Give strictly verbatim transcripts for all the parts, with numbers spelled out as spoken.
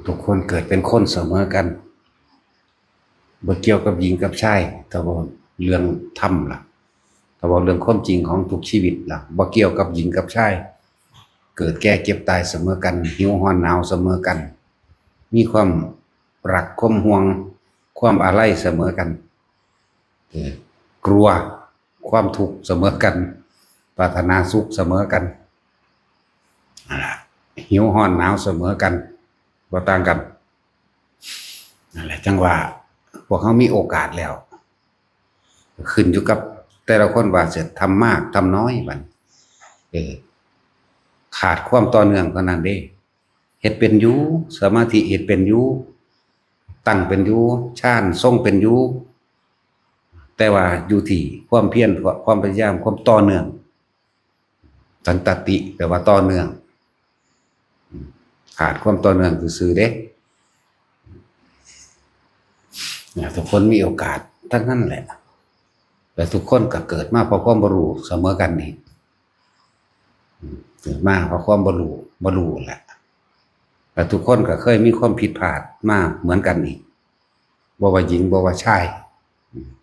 ทุกคนเกิดเป็นคนเสมอกัน บ่เกี่ยวกับหญิงกับชาย แต่ว่าเรื่องธรรมล่ะ แต่ว่าเรื่องความจริงของทุกชีวิตล่ะ บ่เกี่ยวกับหญิงกับชาย เกิดแก่เจ็บตายเสมอกัน หิวร้อนหนาวเสมอกัน มีความรักความห่วง ความอาลัยเสมอกัน เออ กลัวความทุกข์เสมอกัน ปรารถนาสุขเสมอกัน นั่นล่ะ หิวร้อนหนาวเสมอกัน บ่ต่างกัน นั่นแหละ จั่งว่าพวกเฮามีโอกาสแล้ว ขึ้นอยู่กับแต่ละคนว่าสิทำมากทำน้อยบัดนี้ เออ ขาดความต่อเนื่องเท่านั้นเด้ เฮ็ดเป็นอยู่ สมาธิเฮ็ดเป็นอยู่ ตั้งเป็นอยู่ ฌานทรงเป็นอยู่ แต่ว่าอยู่ที่ความเพียร ความพยายาม ความต่อเนื่อง สันตติแปลว่าต่อเนื่อง ขาดความต่อเนื่องซื่อๆเด้ เนี่ย ทุกคนมีโอกาสทั้งนั้นแหละ แต่ทุกคนก็เกิดมาเพราะความบ่รู้เสมอกันนี่ เกิดมาเพราะความบ่รู้ บ่รู้แหละ แต่ทุกคนก็เคยมีความผิดพลาดมาเหมือนกันอีก บ่ว่าหญิง บ่ว่าชาย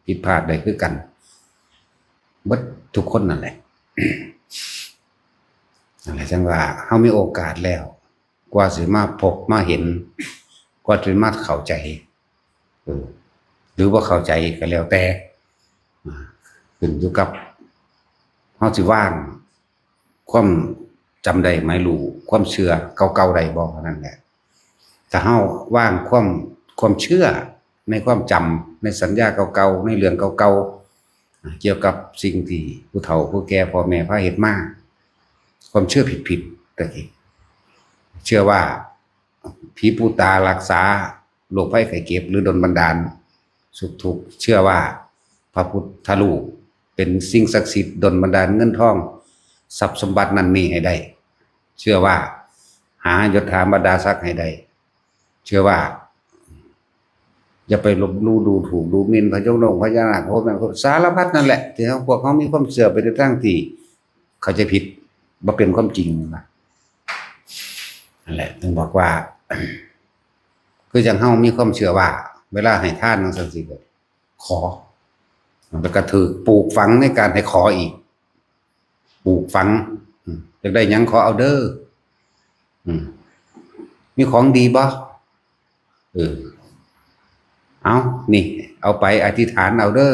ผิดพลาดได้คือกัน เบิดทุกคนนั่นแหละ นั่นแหละ จั่งว่าเฮามีโอกาสแล้ว กว่าสิมาพบมาเห็น กว่าสิมาเข้าใจ เออ หรือบ่เข้าใจก็แล้วแต่ อ่า ขึ้นอยู่กับเฮาสิวางความจำได้หมายรู้ ความเชื่อเก่าๆได้บ่ เท่านั้นแหละ ถ้าเฮาวางความ ความเชื่อในความจำ ในสัญญาเก่าๆ ในเรื่องเก่าๆ เกี่ยวกับสิ่งที่ผู้เฒ่าผู้แก่พ่อแม่พาเฮ็ดมา ความเชื่อผิดๆ ตะกี้ เชื่อว่าผีปู่ตารักษาโรคภัยไข้เจ็บ หรือดลบันดาลสุขทุกข์ เชื่อว่าพระพุทธรูปเป็นสิ่งศักดิ์สิทธิ์ดลบันดาลเงินทอง ทรัพย์สมบัตินั่นนี่ให้ได้ เชื่อว่าหายศหาบรรดาศักดิ์ให้ได้ เชื่อว่า อย่าไปลบหลู่ดูถูกดูหมิ่นพระเจ้าหลวงพญานาค โอ้แม่นสารพัดนั่นแหละ ที่พวกเขามีความเชื่อไปในทางที่เข้าใจผิด บ่เป็นความจริงนะ นั่นแหละ ถึงบอกว่า คือจั่งเฮามีความเชื่อว่า เวลาให้ทานจั่งซั่นสิ ขอ แล้วก็ถูกปลูกฝังในการให้ขออีก ปลูกฝัง อืม อยากได้หยังขอเอาเด้อ อืม มีของดีบ่ เออ เอา นี่ เอาไปอธิษฐานเอาเด้อ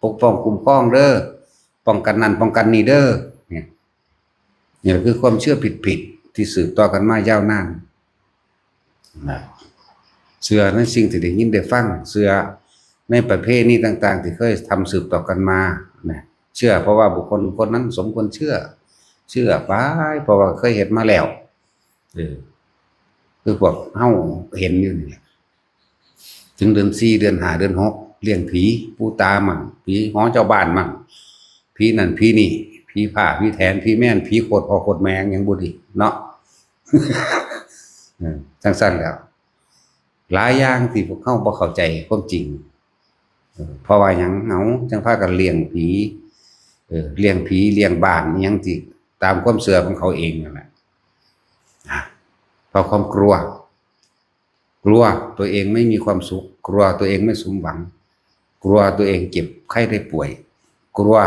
ปกป้องคุ้มครองเด้อ ป้องกันนั่นป้องกันนี่เด้อ เนี่ย นี่คือความเชื่อผิดๆ ที่สืบต่อกันมายาวนาน นะ เชื่อในสิ่งที่ได้ยินได้ฟัง เชื่อในประเพณีต่างๆ ที่เคยทำสืบต่อกันมา นะ เชื่อเพราะว่าบุคคลคนนั้นสมควรเชื่อ เชื่อไป เพราะว่าเคยเฮ็ดมาแล้ว เออ คือพวกเฮาเห็นอยู่นี่แหละ ถึงเดือนสี่ เดือนห้า เดือนหก เลี้ยงผี ปู่ตามั่ง ผีหอเจ้าบ้านมั่ง ผีนั่นผีนี่ ผีผ้าผีแถน ผีแม่น ผีโคตรพ่อโคตรแม่หยังบ่ดีเนาะ เออ จั่งซั่นแหล้ว หลายอย่างที่พวกเฮาบ่เข้าใจความจริง เออ เพราะว่าหยัง เฮาจั่งพากันเลี้ยงผี เออ เลี้ยงผี เลี้ยงบ้าน อิหยังที่ตามความเชื่อของเขาเองนั่นแหละ อ่ะ เพราะความกลัว กลัวตัวเองไม่มีความสุข กลัวตัวเองไม่สมหวัง กลัวตัวเองเจ็บไข้ได้ป่วย กลัว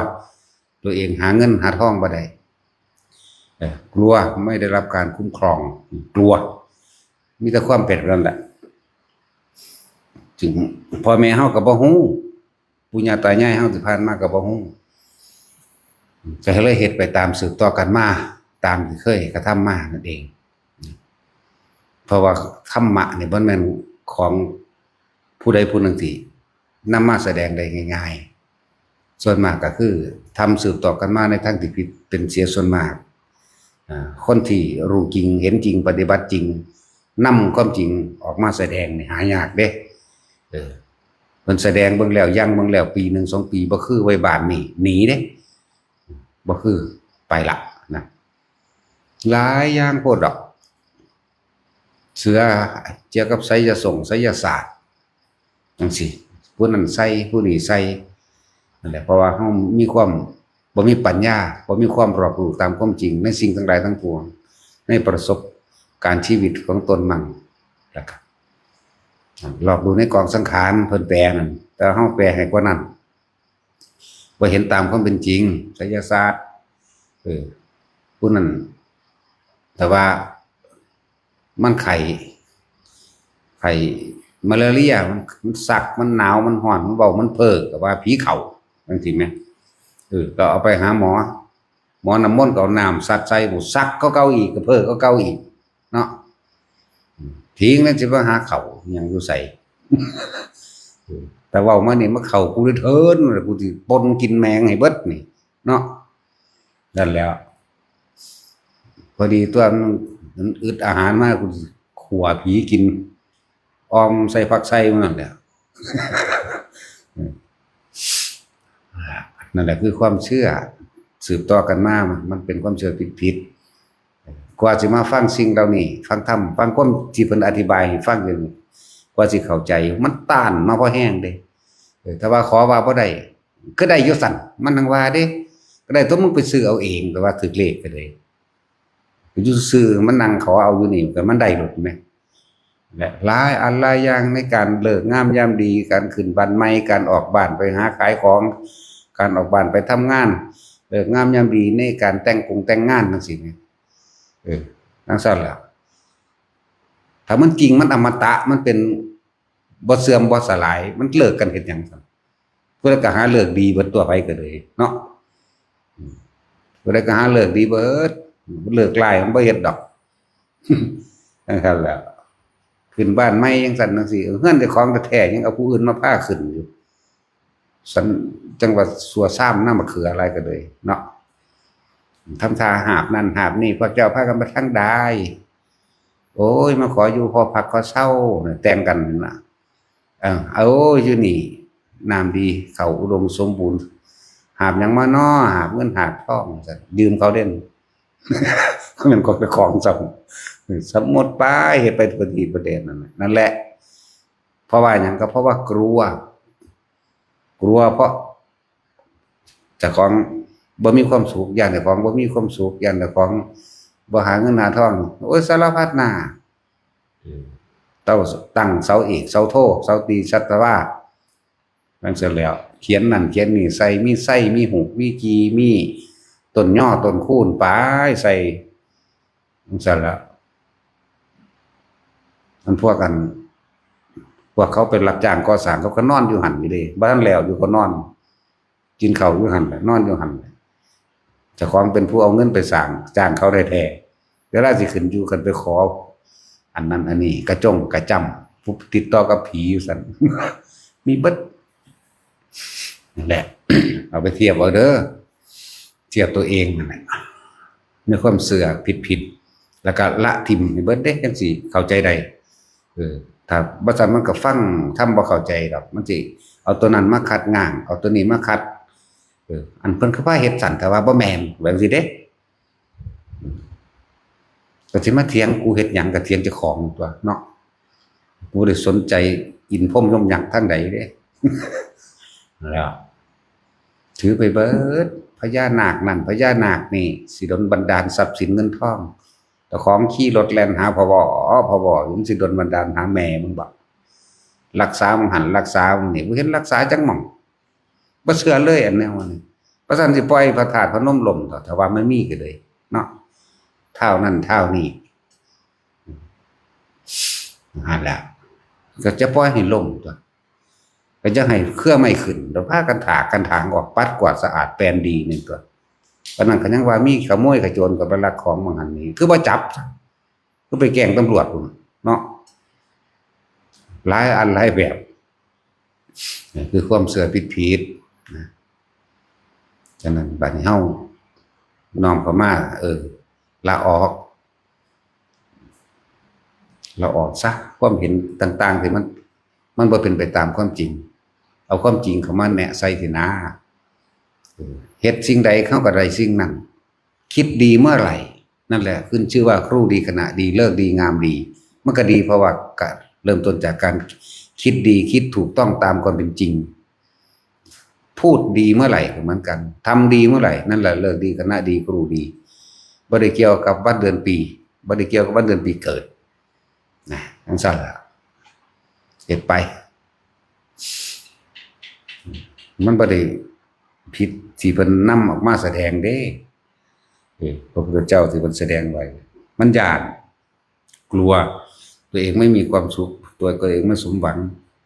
ตัวเองหาเงินหาทองบ่ได้ เออ กลัวไม่ได้รับการคุ้มครอง กลัว มีแต่ความเป็นแบบนั้นแหละ ถึงพ่อแม่เฮาก็บ่ฮู้ ปู่ย่าตายายเฮาที่ผ่านมาก็บ่ฮู้ ก็เลยเฮ็ดไปตามสืบต่อกันมา ตามที่เคยกระทำมานั่นเอง เพราะว่าธรรมะนี่บ่แม่นของผู้ใดผู้หนึ่งที่นำมาแสดงได้ง่ายๆ ส่วนมากก็คือทำสืบต่อกันมาในทางที่ผิดเป็นเสียส่วนมาก อ่า คนที่รู้จริงเห็นจริงปฏิบัติจริง นำความจริงออกมาแสดงนี่หายากเด้ เออ เพิ่นแสดงเบิ่งแล้ว ยังเบิ่งแล้ว ปีหนึ่งสองปี บ่คือไว้บ้านนี่ หนีเด้ บ่คือ ไปละนะ หลายอย่างโพดดอก เชื่อเกี่ยวกับไสยสงไสยศาสตร์จั่งซี้ ผู้นั้นใส่ ผู้นี้ใส่ นั่นแหละ เพราะว่าเฮามีความ บ่มีปัญญา บ่มีความรอบรู้ตามความจริงในสิ่งทั้งหลายทั้งปวง ในประสบการณ์ชีวิตของตนมั่ง นะครับ ลอกดูในกองสังขารเพิ่นแปลนั่น แต่เฮาแปลให้กว่านั้น บ่เห็นตามความเป็นจริง ไสยศาสตร์ เออ ผู้นั้น แต่ว่ามันไข้ ไข้มาลาเรีย มัน มันสัก มันหนาว มันร้อน มันเว้า มันเพ้อ ก็ว่าผีเข้า จังซี้แหม เออ ก็เอาไปหาหมอ หมอน้ำมนต์ก็เอาน้ำสัดใส่ กูสักก็เก่าอีก ก็เพ้อก็เก่าอีก เนาะ ผีนั่นสิมาหาเข้าหยังอยู่ไส แต่เว้ามานี่มาเข้ากูเลยเถิน กูสิป่นกินแมงให้เบิดนี่ เนาะ นั่นแหล้ว พอดีตัวมัน มันอึดอาหารมา กูสิขั่วผีกิน ออมใส่ผักไส่มันนั่นแหละ นั่นแหละคือความเชื่อ สืบต่อกันมา มันเป็นความเชื่อผิดๆ กว่าสิมาฟังสิ่งเหล่านี้ ฟังธรรม ฟังความที่เพิ่นอธิบายให้ฟังอยู่นี่ กว่าสิเข้าใจ มันต้านมาพอแฮงเด้ เออ ถ้าว่าขอว่าบ่ได้ ก็ได้อยู่สั่น มันหังว่าเด้ ก็ได้ตัวมึงไปซื้อเอาเอง แต่ว่าถือเลขก็ได้ อยู่ซื่อมันนั่งขอเอาอยู่นี่ ก็มันได้โลดแหม และหลายอันหลายอย่างในการเลิกงามยามดี การขึ้นบ้านใหม่ การออกบ้านไปหาขายของ การออกบ้านไปทำงาน เลิกงามยามดีในการแต่งกงแต่งงานจังซี้แหม เออ จังซั่นล่ะ ถ้ามันจริง มันอมตะ มันเป็นบ่เสื่อมบ่สลาย มันเลิกกันเฮ็ดหยังซั่น ผู้ใดก็หาเลิกดีเบิด ตัวไปก็เลยเนาะ อืม ผู้ใดก็หาเลิกดีเบิด เลิกร้ายมันบ่เฮ็ดดอก จังซั่นแหละ ขึ้นบ้านใหม่จังซั่นจังซี้ เฮือนเจ้าของแท้ๆ ยังเอาผู้อื่นมาพาขึ้นอยู่ สัน จังว่าซัวซ้ำน้ำมะเขืออะไรก็เลยเนาะ ทำท่าหาบนั่นหาบนี่ พวกเจ้าพากันไปทางใด โอ้ย มาขออยู่หอพักขอเช่าเนี่ย แต่งกันนั่นน่ะ เออ เอาอยู่นี่ น้ำดี เขาอุดมสมบูรณ์ หาบหยังมาน้อ หาบเงินหาบทอง ยืมเขาเด่น มันก็ไปของจำ สมมติไป เฮ็ดไปพอดีประเด็นนั่นน่ะ นั่นแหละ เพราะว่าหยัง ก็เพราะว่ากลัว กลัวเพราะเจ้าของบ่มีความสุข ย้านเจ้าของบ่มีความสุข ย้านเจ้าของบ่หาเงินหาทอง โอ้ย สารพัดหน้า อืม เต้า ตั้งเสาเอก เสาโท เสาตรี สัตวา จังซั่นแหล้ว เขียนนั่นเขียนนี่ใส่ มีไส้ มีหูก มีกี มีต้นยอ ต้นคูน ไปใส่ จังซั่นแหละ อันพวกอัน พวกเขาเป็นรับจ้างก่อสร้าง เขาก็นอนอยู่หั่นอยู่เด้ บ่ทันแล้วอยู่ก็นอน กินข้าวอยู่หั่นแหละ นอนอยู่หั่นแหละ เจ้าของเป็นผู้เอาเงินไปสร้าง จ้างเขาแท้ๆ เวลาสิขึ้นอยู่กันไปขอ อันนั้นอันนี้ กระจงกระจำ ผู้ติดต่อกับผีอยู่ซั่น มีเบิด นั่นแหละ เอาไปเทียบเอาเด้อ เทียบตัวเองนั่นแหละ ในความเชื่อผิดๆ แล้วก็ละถิ่มให้เบิดเด้ จังสิเข้าใจได้ เออ ถ้าบ่ซั้นมันก็ฟังธรรมบ่เข้าใจดอก มันสิเอาตัวนั้นมาคัดง้าง เอาตัวนี้มาคัด เออ อันเพิ่นคือว่าเฮ็ดซั่น แต่ว่าบ่แม่น ว่าจังซี้เด้ ก็สิมาเถียงกูเฮ็ดหยัง ก็เถียงเจ้าของตั๊วเนาะ กูบ่ได้สนใจอินพรหมยมยักษ์ทางใดเด้ แล้ว ถือไปเบิด พญานาคนั่น พญานาคนี่ สิดลบันดาลทรัพย์สินเงินทอง เจ้าของขี่รถแล่นหาพะวอ พะวอ มันสิดลบันดาลหาแม่มึงบ่ รักษามึงหั่น รักษามึงนี่ บ่เห็นรักษาจักหม่อง บ่เชื่อเลยอันแนวนี้ เพราะฉะนั้นสิปล่อยพระธาตุพนมล่มเถาะ ถ้าว่ามันมีก็เลยเนาะ ท้าวนั่นท้าวนี่ นั่นแหละ ก็จะปล่อยให้ล่มตั๊ว ก็จะให้เครือไม้ขึ้น แล้วพากันถากกันถางออก ปัดกวาดสะอาดแปลนดีนี่ตั๊ว ปานนั้นก็ยังว่ามีขโมยขโจรเข้าไปลักของหม่องหั่นนี่ คือบ่จับ คือไปแกล้งตำรวจพู้นเนาะ หลายอันหลายแบบ นี่คือความเชื่อผิดๆ นะ ฉะนั้นบัดนี้เฮาน้อมเข้ามา เออ ละออก ละออกซะ ความเห็นต่างๆ ที่มัน มันบ่เป็นไปตามความจริง เอาความจริงเข้ามาแนะใส่ซี้นะ เออ เฮ็ดสิ่งใดเขาก็ได้สิ่งนั้น คิดดีเมื่อไหร่ นั่นแหละขึ้นชื่อว่าครูดีคณะดี ฤกษ์ดีงามดี มันก็ดีเพราะว่าก็เริ่มต้นจากการคิดดี คิดถูกต้องตามความเป็นจริง พูดดีเมื่อไหร่ก็เหมือนกัน ทำดีเมื่อไหร่ นั่นแหละฤกษ์ดีคณะดีครูดี บ่ได้เกี่ยวกับวันเดือนปี บ่ได้เกี่ยวกับวันเดือนปีเกิด นะ จั่งซั้นล่ะ เฮ็ดไป มันบ่ได้ผิดที่เพิ่นนำออกมาแสดงเด้ เออ พระพุทธเจ้าที่เพิ่นแสดงไว้ มันย้าน กลัว ตัวเองไม่มีความสุข ตัว ตัวเองไม่สมหวัง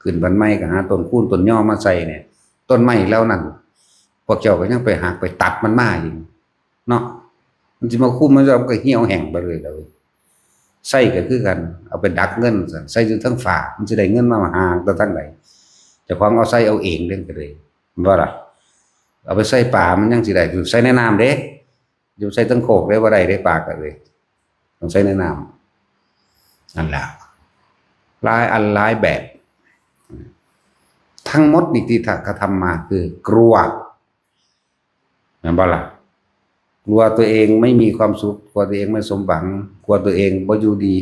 ขึ้นบ้านใหม่ก็หาต้นคูนต้นยอมาใส่เนี่ย ต้นไม้เหล่านั้น พวกเจ้าก็ยังไปหักไปตัดมันมาอยู่ เนาะ มันสิมาคุมมัน มันก็เหี่ยวแห้งไปเลยล่ะเว้ย ไส้ก็คือกัน เอาไปดักเงินซั่น ไส้อยู่เทิงฟ้า มันสิได้เงินมาหาแต่ทางใด เจ้าของเอาไส้เอาเองเด้ ก็เลย ว่าล่ะ เอาไปใส่ปลา มันยังสิได้ คือใส่ในน้ำเด้ อยู่ใส่เทิงโคกได้บ่ได้เด้ ปลาก็เลย ต้องใส่ในน้ำ นั่นแหละ หลายอันหลายแบบ ทั้งหมดนี่ที่ท่านกระทำมาคือกลัว แม่นบ่ล่ะ กลัวตัวเองไม่มีความสุข กลัวตัวเองไม่สมหวัง กลัวตัวเองบ่อยู่ดี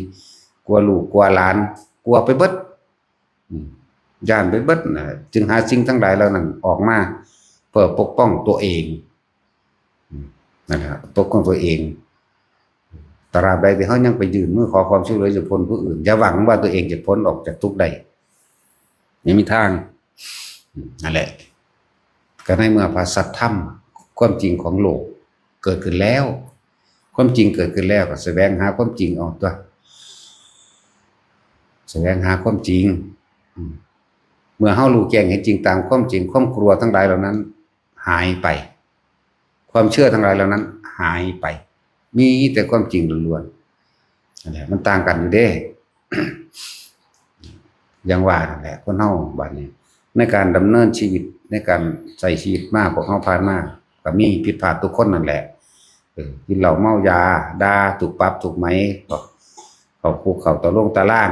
กลัวลูก กลัวหลาน กลัวไปเบิด อืม ย้านไปเบิดนะ จึงหาสิ่งทั้งหลายเหล่านั้นออกมา เพื่อปกป้องตัวเอง อืม นั่นแหละ ปกป้องตัวเอง ตราบใดที่เฮายังไปยื่นมือขอความช่วยเหลือจากคนผู้อื่น อย่าหวังว่าตัวเองจะพ้นออกจากทุกข์ได้ ไม่มีทาง อืม นั่นแหละ ก็ในเมื่อพระสัทธรรม ความจริงของโลกเกิดขึ้นแล้ว ความจริงเกิดขึ้นแล้วก็แสวงหาความจริงเอาตัว แสวงหาความจริง อืม เมื่อเฮารู้แจ้งเห็นจริงตามความจริง ความกลัวทั้งหลายเหล่านั้นหายไป ความเชื่อทั้งหลายเหล่านั้นหายไป มีแต่ความจริงล้วนๆ นั่นแหละ มันต่างกันอยู่เด้ อย่างว่านั่นแหละ คนเฮาบัดนี้ ในการดำเนินชีวิต ในการใช้ชีวิตมา พวกเฮาผ่านมา ก็มีผิดพลาดทุกคนนั่นแหละ เออ กินเหล้าเมายา ด่าถูกปรับถูกไหม ก็เข้าคุกเข้าตะลงตะล่าง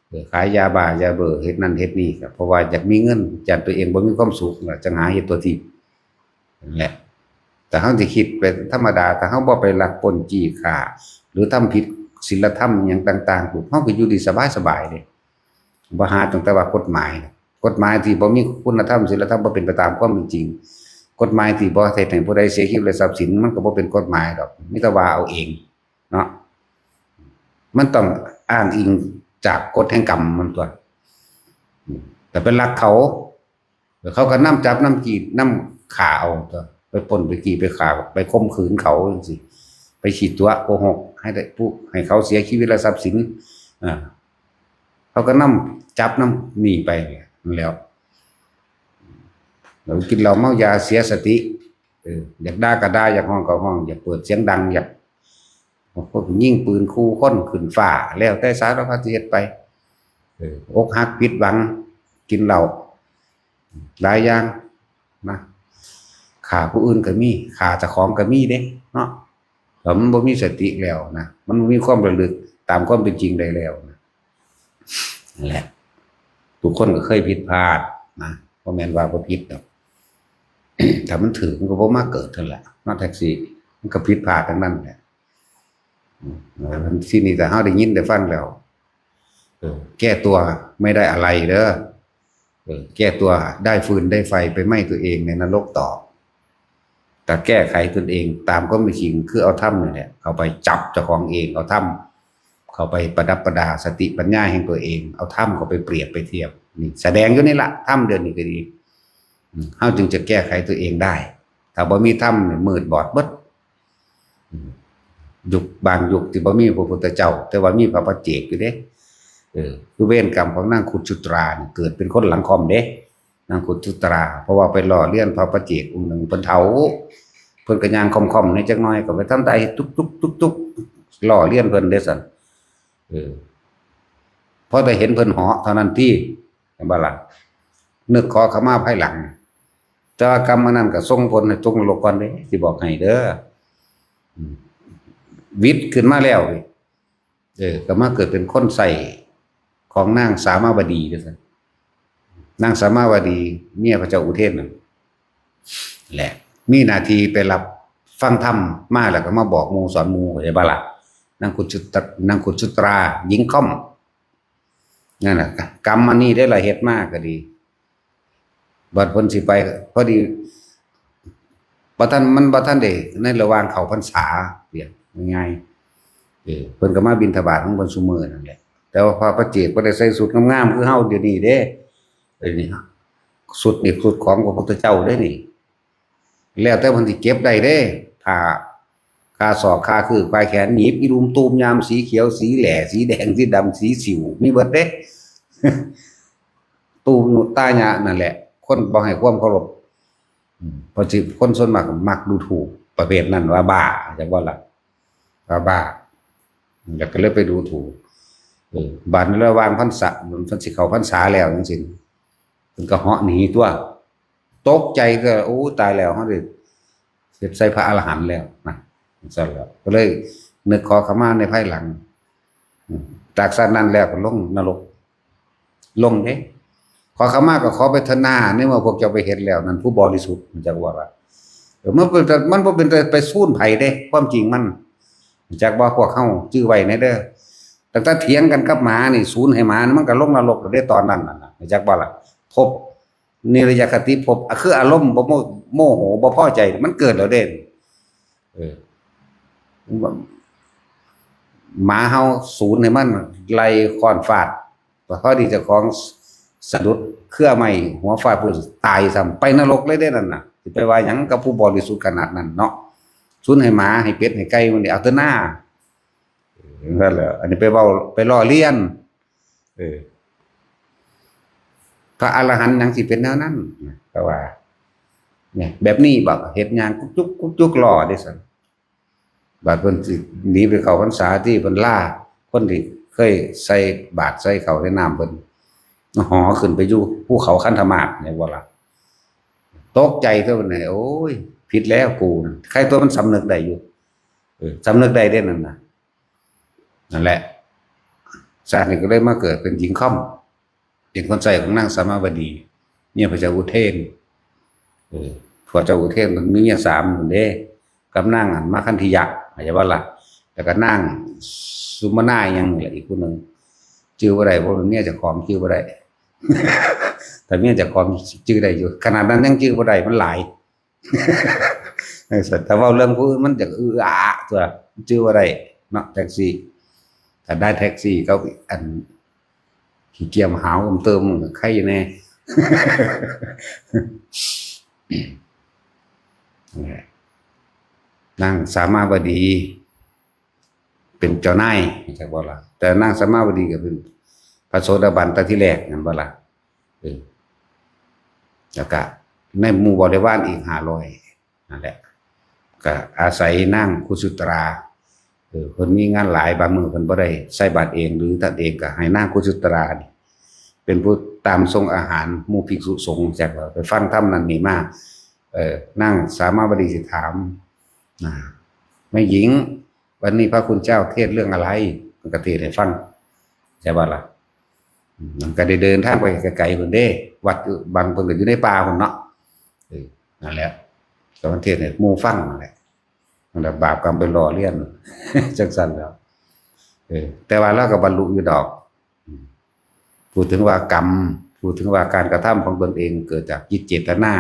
เออ ขายยาบ้ายาเบอร์ เฮ็ดนั่นเฮ็ดนี่ ก็เพราะว่าอยากมีเงิน ย้านตัวเองบ่มีความสุข ก็จั่งหาเฮ็ดตัวทิพย์ นั่นแหละ แต่เฮาสิคิดไปธรรมดา ถ้าเฮาบ่ไปลักปล้นจี้ฆ่า หรือทำผิดศีลธรรมอิหยังต่างๆ ปุ๊บ เฮาก็อยู่ดีสบายๆ เด้ บ่หาตั้งแต่ว่ากฎหมาย กฎหมายที่บ่มีคุณธรรมศีลธรรม บ่เป็นไปตามความเป็นจริง กฎหมายที่บ่เฮ็ดให้ผู้ใดเสียชีวิตและทรัพย์สิน มันก็บ่เป็นกฎหมายดอก มีแต่ว่าเอาเอง เนาะ มันต้องอ้างอิงจากกฎแห่งกรรมมันตั๊ว อืม แต่ไปลักเขา เขาก็นำจับนำจี้นำฆ่าเอาตั๊ว ไปปล้นไปจี้ไปฆ่า ไปข่มขืนเขาจั่งซี้ ไปขี้ตั๋วโกหกให้ได้ผู้ ให้เขาเสียชีวิตและทรัพย์สิน อ่า เขาก็นำจับนำหนีไปนั่นแหล้ว แล้วกินเหล้าเมายาเสียสติ เออ อยากด่าก็ด่า อยากฮ้องก็ฮ้อง อยากเปิดเสียงดัง อยาก บางคนก็ยิงปืนขู่คนขึ้นฟ้า แล้วแต่สารพัดสิเฮ็ดไป เออ อกหักผิดหวัง กินเหล้า หลายอย่างนะ ฆ่าผู้อื่นก็มี ฆ่าเจ้าของก็มีเด้ เนาะ ถ้ามันบ่มีสติแล้วนะ มันบ่มีความระลึกตามความเป็นจริงได้แล้วนะ นั่นแหละ ทุกคนก็เคยผิดพลาดนะ บ่แม่นว่าบ่ผิดดอก ถ้ามันถืกมันก็บ่มาเกิดนั่นแหละ มาแท็กซี่ มันก็ผิดพลาดทั้งนั้นแหละ อืม แล้วทีนี้ถ้าเฮาได้ยินได้ฟังแล้ว เออ แก้ตัวไม่ได้อะไรเด้อ เออ แก้ตัวได้ฟืนได้ไฟไปไหม้ตัวเองในนรกต่อ แต่แก้ไขตนเองตามความเป็นจริง คือเอาธรรมนี่แหละ เข้าไปจับเจ้าของเอง เอาธรรมเข้าไปประดับประดาสติปัญญาแห่งตัวเอง เอาธรรมเข้าไปเปรียบไปเทียบ นี่แสดงอยู่นี่ละ ธรรมเดี๋ยวนี้ก็ดี อืม เฮาจึงจะแก้ไขตัวเองได้ ถ้าบ่มีธรรมนี่มืดบอดเบิด อืม ยุคบางยุคที่บ่มีพระพุทธเจ้า แต่ว่ามีพระปัจเจกอยู่เด้ เออ คือเวรกรรมของนางคุชุตรานี่ เกิดเป็นคนหลังค่อมเด้ นางคุชุตรา เพราะว่าไปล้อเลียนพระปัจเจกองค์หนึ่ง เพิ่นเฒ่า เพิ่นก็ย่างค่อมๆ แหน่จักหน่อย ก็ไปทำท่าเฮ็ดตุ๊กๆๆๆ ล้อเลียนเพิ่นเด้ซั่น เออ พอแต่เห็นเพิ่นเหาะเท่านั้นติ เห็นบ่ล่ะ นึกขอขมาภายหลัง แต่ว่ากรรมอันนั้นก็ส่งผลให้ตกนรกก่อนเด้ สิบอกให้เด้อ อืม หวิดขึ้นมาแล้ว เออ ก็มาเกิดเป็นคนใช้ของนางสามาวดีเด้อซั่น นางสามาวดี เมียพระเจ้าอุเทนนั่นแหละ มีหน้าที่ไปรับฟังธรรมมาแล้วก็มาบอกหมู่สอนหมู่ เข้าใจบ่ล่ะ นางคุชุต- นางคุชุตรา หญิงค่อม นั่นน่ะ กรรมอันนี้ได้ละเฮ็ดมาก็ดี บัดเพิ่นสิไป พอดี บ่ทัน มันบ่ทันได้ในระหว่างเข้าพรรษา เรียกง่ายๆ เออ เพิ่นก็มาบิณฑบาตของเพิ่นซุมื้อนั่นแหละ แต่ว่าพระปัจเจกบ่ได้ใส่ชุดงามๆคือเฮาเดี๋ยวนี้เด้ เดี๋ยวนี้ชุดนี่ชุดของพระพุทธเจ้าเด้นี่ แล้วแต่เพิ่นสิเก็บได้เด้ ถ้าคาศอกคาคือควายแขนหนีบอีลุมตูมยามสีเขียวสีแหล่สีแดงสีดำสีสิวมีเบิดเด้ ตูมตายะนั่นแหละ คนบ่ให้ความเคารพ อืม เพราะสิคนส่วนมากมักดูถูกประเภทนั้นว่าบ้า จักว่าล่ะ ว่าบ้า แล้วก็เลยไปดูถูก เออ บาดนี้ระหว่างพรรษา มันสิเข้าพรรษาแล้วจังซี่ เพิ่นก็เหาะหนีตัว ตกใจก็ โอ้ ตายแล้ว เฮาได้เฮ็ดใส่พระอรหันต์แล้วนะ ซั่นแหละ ก็เลยนึกขอขมาในภายหลัง อืม จากชาตินั้นแล้วก็ลงนรก ลงเด้ ขอขมาก็ขอไปเถอะนา ในเมื่อพวกเจ้าไปเฮ็ดแล้ว นั่นผู้บริสุทธิ์ จักว่าล่ะ เออ มันเป็นแต่ มันบ่เป็นแต่ไปซูนไผเด้ ความจริงมัน จักว่าพวกเฮาจื่อไว้แน่เด้อ ตั้งแต่เถียงกันกับหมานี่ ซูนให้หมานี่ มันก็ลงนรกแล้วเด้ ตอนนั้นน่ะนะ จักว่าล่ะ ภพ นิรยคติภพ อ่ะ คืออารมณ์บ่โม-, โมโห บ่พอใจ มันเกิดแล้วเด้ เออ หมาเฮา ซูนให้มัน ไล่ค้อนฟาด พอดีเจ้าของสะดุดเครือไม้ หัวฟาดพื้น ตายซ้ำ ไปนรกเลยเด้นั่นน่ะ สิไปว่าหยังกับผู้บริสุทธิ์ขนาดนั้นเนาะ ซูนให้หมา ให้เป็ด ให้ไก่ มันนี่เอาแต่หน้า นั่นแหละ อันนี้ไปเว้า ไปล้อเลียน เออ พระอรหันต์หยังสิเป็นแนวนั้น ก็ว่า เนี่ย แบบนี้บ่ เฮ็ดย่างกุ๊กจุกกุ๊กจุกล้อเด้ซั่น บาดเพิ่นสิหนีไปเข้าพรรษา ที่เพิ่นลา คนที่เคยใส่บาตรใส่ข้าวใส่น้ำเพิ่น หอขึ้นไปอยู่ภูเขาคันธมาศ เนี่ยบ่ล่ะ ตกใจตัวเพิ่น โอ้ย ผิดแล้วกูนะ ใครตัวมันสำนึกได้อยู่ เออ สำนึกได้เด้นั่นน่ะ นั่นแหละ ชาตินี้ก็เลยมาเกิดเป็นหญิงค่อม เป็นคนใช้ของนางสามาวดี เมียพระเจ้าอุเทน เออ พระเจ้าอุเทนมันมีเมียสามคนเด้ กับนางอันมาคันธิยะ เข้าใจบ่ล่ะ แล้วก็นางสุมนาหยังนี่แหละ อีกผู้หนึ่ง ชื่อบ่ได้ เพราะเป็นเมียเจ้าของ ชื่อบ่ได้ แต่เมียเจ้าของชื่อได้อยู่ ขนาดนั้นยังชื่อบ่ได้ มันหลาย เออ แต่เว้าเรื่องผู้อื่นมันจะอืออาตัว ชื่อบ่ได้เนาะ แท็กซี่ ถ้าได้แท็กซี่เขาอัน ขี้เกียจหาวเติมๆ ใครอยู่แน่ นางสามาวดี เป็นเจ้านาย จักบ่ล่ะ แต่นางสามาวดีก็เป็นพระโสดาบันตั้งที่แรก แม่นบ่ล่ะ เออ แล้วก็ในหมู่บริวารอีกห้าร้อย นั่นแหละ ก็อาศัยนางกุสุตรา เออ เพิ่นมีงานหลาย บางมื้อเพิ่นบ่ได้ใส่บาตรเอง หรือท่านเองก็ให้นางกุสุตรานี่เป็นผู้ตามส่งอาหารหมู่ภิกษุสงฆ์ จักว่าไปฟังธรรมนั่นนี่มา เออ นางสามาวดีสิถาม นะ แม่หญิง วันนี้พระคุณเจ้าเทศน์เรื่องอะไร มันก็เทศน์ให้ฟัง ใช่บ่ล่ะ อืม มันก็ได้เดินทางไปไกลๆ พุ้นเด้ วัดบางเพิ่นก็อยู่ในป่าพุ้นเนาะ เออ นั่นแหละ ก็มันเทศน์ให้หมู่ฟังนั่นแหละ นั่นแหละ บาปกรรมไปหล่อเลี้ยน จังซั่นแล้ว เออ แต่ว่าเราก็บรรลุอยู่ดอก อืม พูดถึงว่ากรรม พูดถึงว่าการกระทำของตนเองเกิดจากจิตเจตนา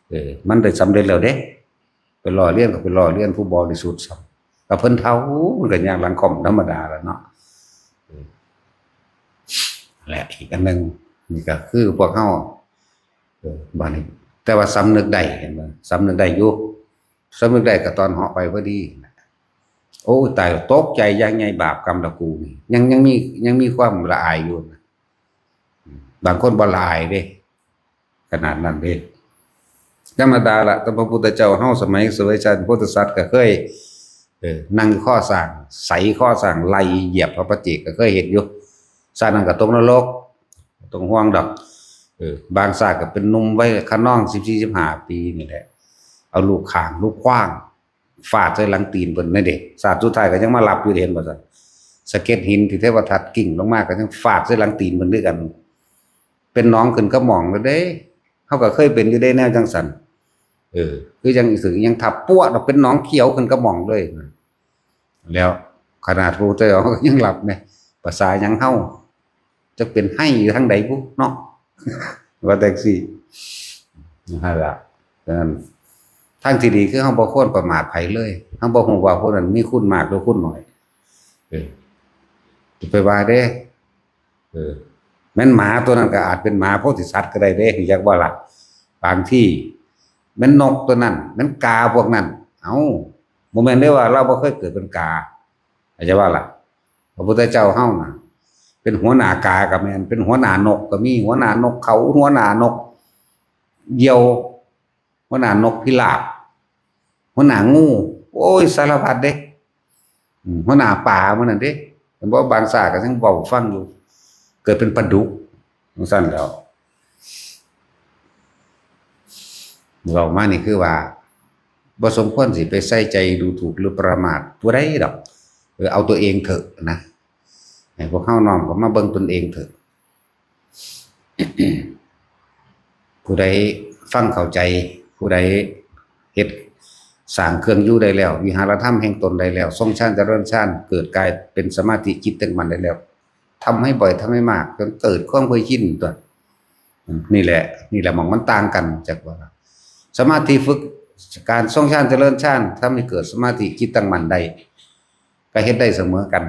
เออ มันได้สำเร็จแล้วเด้ ไปหล่อเลี้ยนก็ไปหล่อเลี้ยนผู้บริสุทธิ์ซ้ำ ก็เพิ่นเฒ่า มันก็ย่างหลังค่อมธรรมดาแล้วเนาะ เออ และอีกอันหนึ่ง นี่ก็คือพวกเฮา เออ บัดนี้ แต่ว่าสำนึกได้ เห็นบ่ สำนึกได้อยู่ สำนึกได้ก็ตอนเหาะไปพอดี โอ้ ตาย ตกใจอย่างใหญ่ บาปกรรมละกูนี่ ยัง ยังมี ยังมีความละอายอยู่นะ บางคนบ่ละอายเด้ ขนาดนั้นเด้ ธรรมดาละ แต่พระพุทธเจ้าเฮาสมัยเสวยชาติโพธิสัตว์ก็เคย เออ นั่งอยู่คอช้าง ไสคอช้าง ไล่เหยียบพระปัจเจกก็เคยเห็นอยู่ ชาตินั้นก็ตกนรก ต้องห่วงดอก เออ บางชาติก็เป็นหนุ่มวัยคะนอง สิบสี่ สิบห้า ปีนี่แหละ เอาลูกข่าง ลูกขว้าง ฟาดใส่หลังตีนเพิ่นนั่นเด้ ชาติสุดท้ายก็ยังมารับอยู่เด้ เห็นบ่ซั่น สะเก็ดหินที่เทวทัตกิ้งลงมาก็ยังฟาดใส่หลังตีนเพิ่นคือกัน เป็นหนองขึ้นกระหม่องแล้วเด้ เฮาก็เคยเป็นอยู่เด้แนวจังซั่น เออ คือจังอีสึกยังทับปวดออกเป็นหนองเขียวขึ้นกระหม่องเลย แล้วขนาดพระพุทธเจ้าก็ยังรับแหม ภาษาหยังเฮา จักเป็นไห้อยู่ทางใดบุเนาะ ว่าจั่งซี้ นั่นล่ะ ฉะนั้น ทางที่ดีคือเฮาบ่ควรประมาทไผเลย เฮาบ่ฮู้ว่าผู้นั้นมีคุณมากหรือคุณน้อย เออ ไปว่าเด้ เออ แม่นหมาตัวนั้นก็อาจเป็นหมาโพธิสัตว์ก็ได้เด้ อยากว่าล่ะ บางทีแม่นนกตัวนั้น แม่นกาพวกนั้น เอ้า บ่แม่นได้ว่าเราบ่เคยเกิดเป็นกา เข้าใจว่าล่ะ พระพุทธเจ้าเฮาน่ะ เป็นหัวหน้ากาก็แม่น เป็นหัวหน้านกก็มี หัวหน้านกเขา หัวหน้านกเหยี่ยว หัวหน้านกพิราบ หัวหน้างู โอ้ย สารพัดเด้ อืม หัวหน้าปลามื้อนั้นเด้ เห็นบ่ บางชาติก็ยังเว้าฟังอยู่ เกิดเป็นปลาดุก จั่งซั้นแหล้ว เว้ามานี่คือว่า บ่สมควรสิไปใส่ใจดูถูกหรือประมาทผู้ใดดอก เออ เอาตัวเองเถอะนะ ให้พวกเฮาน้อมเข้ามาเบิ่งตนเองเถอะ ผู้ใดฟังเข้าใจ ผู้ใดเฮ็ดสร้างเครื่องอยู่ได้แล้ว วิหารธรรมแห่งตนได้แล้ว ทรงฌานเจริญฌาน เกิดกายเป็นสมาธิจิตตั้งมั่นได้แล้ว ทำให้บ่อย ทำให้มาก จนเกิดความเคยชินตัว อืม นี่แหละ นี่แหละหม่องมันต่างกัน จักว่า สมาธิฝึก การทรงฌานเจริญฌาน ทำให้เกิดสมาธิจิตตั้งมั่นได้ ก็เฮ็ดได้เสมอกัน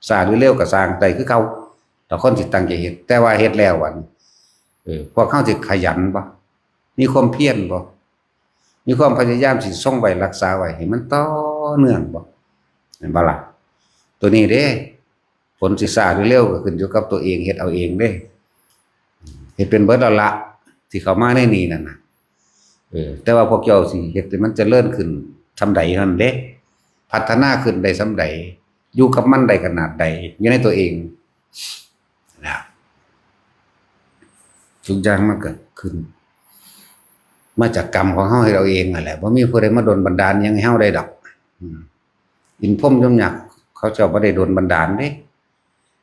ช้าหรือเร็วก็ซ่าง ได้คือเก่า ถ้าคนสิตั้งใจเฮ็ด แต่ว่าเฮ็ดแล้วอัน เออ พวกเฮาสิขยันบ่ มีความเพียรบ่ มีความพยายามสิทรงไว้รักษาไว้ให้มันต่อเนื่องบ่ แม่นบ่ล่ะ ตัวนี้เด้ ผลสิช้าหรือเร็วก็ขึ้นอยู่กับตัวเอง เฮ็ดเอาเองเด้ เฮ็ดเป็นเบิดแล้วละ ที่เข้ามาในนี้นั่นน่ะ เออ แต่ว่าพวกเจ้าสิเฮ็ดให้มันเจริญขึ้นส่ำใดเท่านั้นเด้ พัฒนาขึ้นได้ส่ำใด อยู่กับมันได้ขนาดใด อยู่ในตัวเองนะ ทุกอย่างมันก็ขึ้น มาจากกรรมของเฮาเฮ็ดเอาเองนั่นแหละ บ่มีผู้ใดมาดลบันดาลหยังให้เฮาได้ดอก อืม อินทร์พรหมยมยักษ์เขาเจ้าบ่ได้ดลบันดาลเด้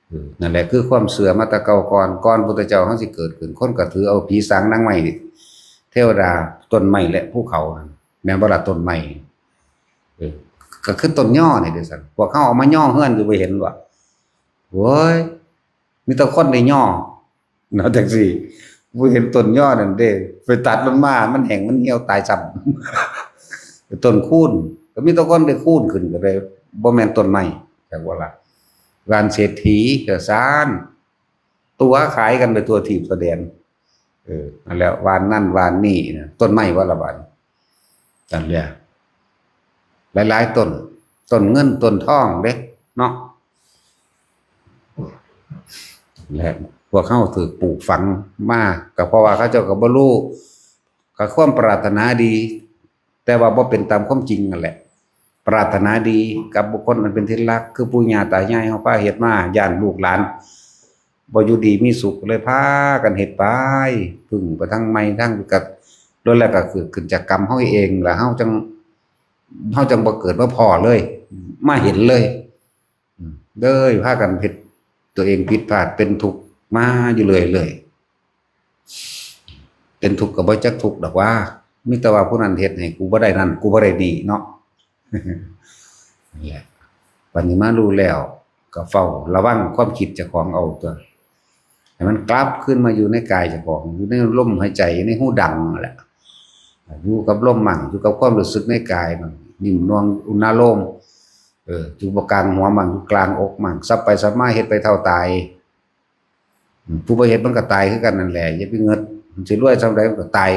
เออ นั่นแหละคือความเชื่อมาแต่เก่าก่อน ก่อนพุทธเจ้าเฮาสิเกิดขึ้น คนก็ถือเอาผีสางนางไม้ เทวดา ต้นไม้และภูเขานั่น แม่นบ่ล่ะ ต้นไม้ เออ ก็คือต้นยอนี่เด้ซั่น พวกเฮาเอามายอเฮือนอยู่บ่เห็นบ่ โอ้ย มีแต่คนได้ยอ เนาะ จังซี่ บ่เห็นต้นยอนั่นเด้ ไปตัดมันมา มันแห้งมันเหี่ยวตายซ้ำ ต้นคูน ก็มีแต่คนได้คูนขึ้นก็เลย บ่แม่นต้นไม้ จักว่าล่ะ บ้านเศรษฐีก็ซ่าน ตั๋วขายกันไปทั่วทีปทั่วแดน เออ นั่นแหละ บ้านนั่นบ้านนี่นะ ต้นไม้ว่าละบาด นั่นแหละ หลายๆ ต้น ต้นเงินต้นทองเด้ เนาะ และพวกเฮาถูกปลูกฝังมา ก็เพราะว่าเขาเจ้าก็บ่รู้ ก็ความปรารถนาดี แต่ว่าบ่เป็นตามความจริงนั่นแหละ ปรารถนาดีกับบุคคลอันเป็นที่รัก คือปู่ย่าตายายเฮาพาเฮ็ดมา ย้านลูกหลานบ่อยู่ดีมีสุข เลยพากันเฮ็ดไป พึ่งไปทางไม้ทาง ก็ล้วนแล้วก็คือขึ้นจากกรรมเฮาเอง แล้วเฮาจั่ง เฮาจั่งบ่เกิดมาพ้อเลย มาเห็นเลย อืม เลยพากันเฮ็ดตัวเองผิดพลาด เป็นทุกข์มาอยู่เรื่อยๆ เป็นทุกข์ก็บ่จักทุกข์ดอกว่า มีแต่ว่าผู้นั้นเฮ็ดให้กูบ่ได้นั่น กูบ่ได้นี่เนาะ นี่แหละ บัดนี้มารู้แล้ว ก็เฝ้าระวังความคิดเจ้าของเอาตัว ให้มันกลับคืนมาอยู่ในกายเจ้าของ อยู่ในลมหายใจ ในฮูดังนั่นแหละ อยู่กับลมมั่ง อยู่กับความรู้สึกในกายมั่ง นิ่มนวลอุณาโลม เออ อยู่บ่กลางหัวมั่ง อยู่กลางอกมั่ง สับไปสับมา เฮ็ดไปเท่าตาย อืม ผู้บ่เฮ็ดมันก็ตายคือกันนั่นแหละ อย่าไปเงิด มันสิรวยส่ำใดมันก็ตาย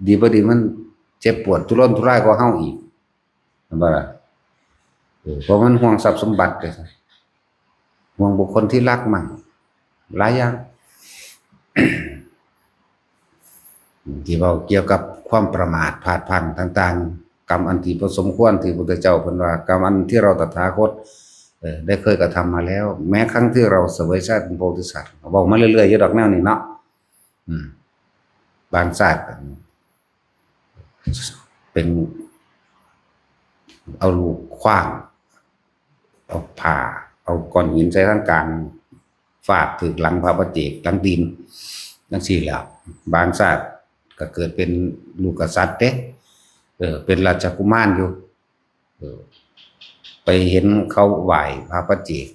ดีบ่ดีมันเจ็บปวดทุรนทุรายกว่าเฮาอีก เห็นบ่ล่ะ เออ เพราะมันห่วงทรัพย์สมบัติเลย ห่วงบุคคลที่รักมั่ง หลายอย่าง ที่เว้าเกี่ยวกับความประมาทพลาดพลั้งต่างๆ กรรมอันที่บ่สมควรที่พระพุทธเจ้าเพิ่นว่า กรรมอันที่เราตถาคต เอ่อ ได้เคยกระทำมาแล้ว แม้ครั้งที่เราเสวยชาติเป็นโพธิสัตว์ เว้ามาเรื่อยๆ อยู่ดอกแนวนี้เนาะ อืม บางชาติ เป็น เอาลูกขว้าง เอาผ้า เอาก้อนหินใส่ทางกลาง ฟาดถืกหลังพระปัจเจก หลังตีน จั่งซี้แหล้ว บางชาติก็เกิดเป็นลูกกษัตริย์เด้ เออ เป็นราชกุมารอยู่ เออ ไปเห็นเขาไหว้พระปัจเจก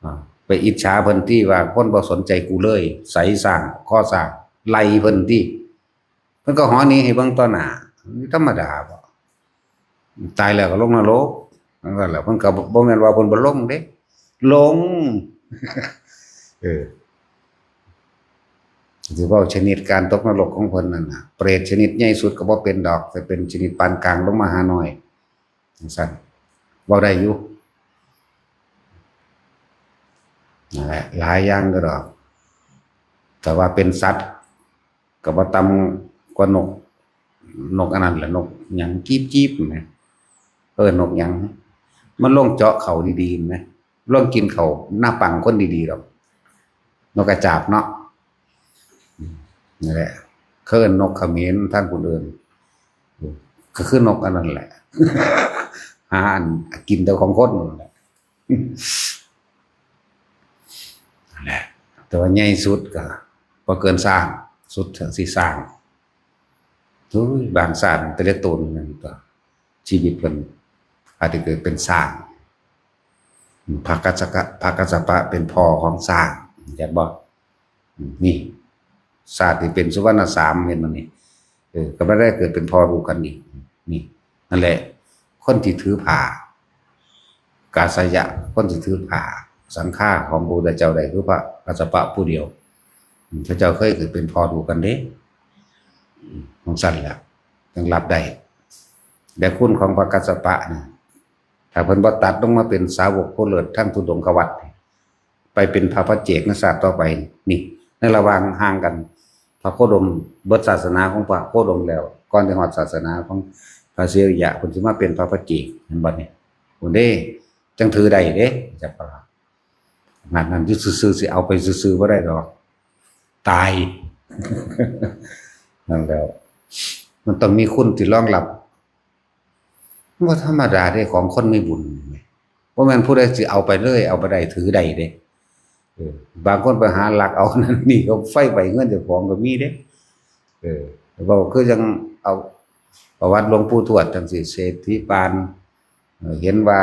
อ่า ไปอิจฉาเพิ่นตี้ว่าคนบ่สนใจกูเลย ใสสร้าง ข้อสร้าง ไล่เพิ่นตี้ เพิ่นก็หอหนีให้เบิ่งต่อหน้า ธรรมดาบ่ ตายแล้วก็ลงนรก นั่นแหละ เพิ่นก็บ่ บ่แม่นว่าเพิ่นบ่ลงเด้ ลง เออ สิเว้าชนิดการตกนรกของเพิ่นนั่นน่ะ เปรตชนิดใหญ่สุดก็บ่เป็นดอก แต่เป็นชนิดปานกลางลงมาหาน้อย จั่งซั้น เว้าได้อยู่ นั่นแหละ หลายอย่างก็ดอก แต่ว่าเป็นสัตว์ ก็บ่ต่ำกว่านก นกอันนั้นแหละ นกหยัง จีบๆ แหม เออ นกหยัง มันลงเจาะเขาดีๆ แหม ลงกินเขาหน้าปังคนดีๆ ดอก นกกระจาบเนาะ นั่นแหละ เขาเอิ้นนกเขมร ทางผู้อื่น ก็คือนกอันนั้นแหละ หาอันกินแต่ของคนนั่นแหละ นั่นแหละ แต่ว่าใหญ่สุดก็บ่เกินช้าง สุดสิช้าง โอ้ย บางชาติแต่ละตนนั่นก็ ชีวิตเพิ่นอาจจะเกิดเป็นช้าง พระกัสสปะ พระกัสสปะเป็นพ่อของช้าง เห็นบ่ นี่ ชาติที่เป็นสุวรรณสาม เห็นบ่นี่ เออ ก็บ่ได้เกิดเป็นพ่อลูกกันอีก นี่ นั่นแหละ คนที่ถือผ้า กาสยะ คนที่ถือผ้า สังฆาของพระพุทธเจ้าได้คือพระกัสสปะผู้เดียว อืม พระเจ้าเคยเกิดเป็นพ่อลูกกันเด้ อืม จั่งซั้นแหละ จั่งรับได้ แต่คุณของพระกัสสปะนี่ ถ้าเพิ่นบ่ตัดลงมาเป็นสาวกผู้เลิศทางธุดงควัตร ไปเป็นพระปัจเจกในชาติต่อไป นี่ ในระหว่างห่างกัน พระโคดม เบิดศาสนาของพระโคดมแล้ว ก่อนสิฮอดศาสนาของพระเสริยะ เพิ่นสิมาเป็นพระปัจเจก เห็นบ่นี่ พุ้นเด้ จั่งถือได้เด้ จักพระ นั่น นั่นอยู่ซื่อๆ สิเอาไปซื่อๆ บ่ได้ดอก ตาย นั่นแล้ว มันต้องมีคุณที่รองรับ บ่ธรรมดาเด้ ของคนมีบุญ บ่แม่นผู้ใดสิเอาไปเลย เอาไปได้ ถือได้เด้ เออ บางคนไปหาลักเอานั่นนี่ เอาไฟไหม้เฮือนเจ้าของก็มีเด้ เออ เว้าคือจั่งเอาประวัติหลวงปู่ทวดจั่งซี้ เศรษฐีปาน เอ่อ เห็นว่า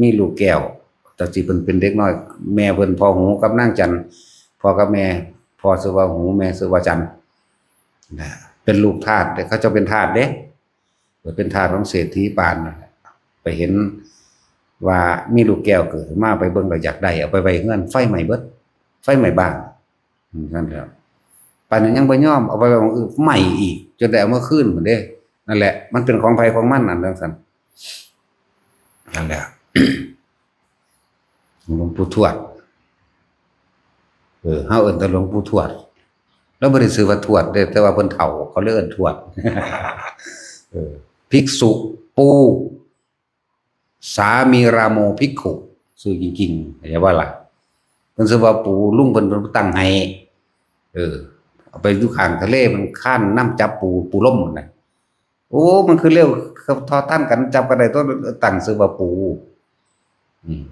มีลูกแก้ว แต่สิเพิ่นเป็นเด็กน้อย แม่เพิ่นพ่อหูกับนางจันทร์ พ่อกับแม่ พ่อชื่อว่าหู แม่ชื่อว่าจันทร์ นะ เป็นลูกทาสเด้ เขาเจ้าเป็นทาสเด้ เกิดเป็นทาสของเศรษฐีปานนั่นแหละ ไปเห็นว่ามีลูกแก้วเกิดขึ้นมา ไปเบิ่งแล้วอยากได้ เอาไปไว้เฮือน ไฟไหม้เบิด ไฟไหม้บ้าน อืม นั่นแหละ ปานนั้นยังบ่ยอม เอาไปไว้หม่องอื่น ไหม้อีก จนได้เอามาคืนพุ้นเด้ นั่นแหละ มันเป็นของไผของมัน อันจั่งซั้น นั่นแหละ หลวงปู่ทวด เออ เฮาเอิ้นแต่หลวงปู่ทวด แล้วบ่ได้ชื่อว่าทวดเด้ แต่ว่าเพิ่นเฒ่า เขาเลยเอิ้นทวด เออ ภิกษุปู่ สามีราโมภิกขุ ชื่อจริงๆ เข้าใจบ่ล่ะ เพิ่นชื่อว่าปู่ ลุงเพิ่น เพิ่นตั้งให้ เออ เอาไปอยู่ข้างทะเล มันคานนำจับปู ปูลมนั่นน่ะ โอ้ มันคือเร็ว ทอดทันกัน จับกันได้ ต้องตั้งชื่อว่าปู่ อืม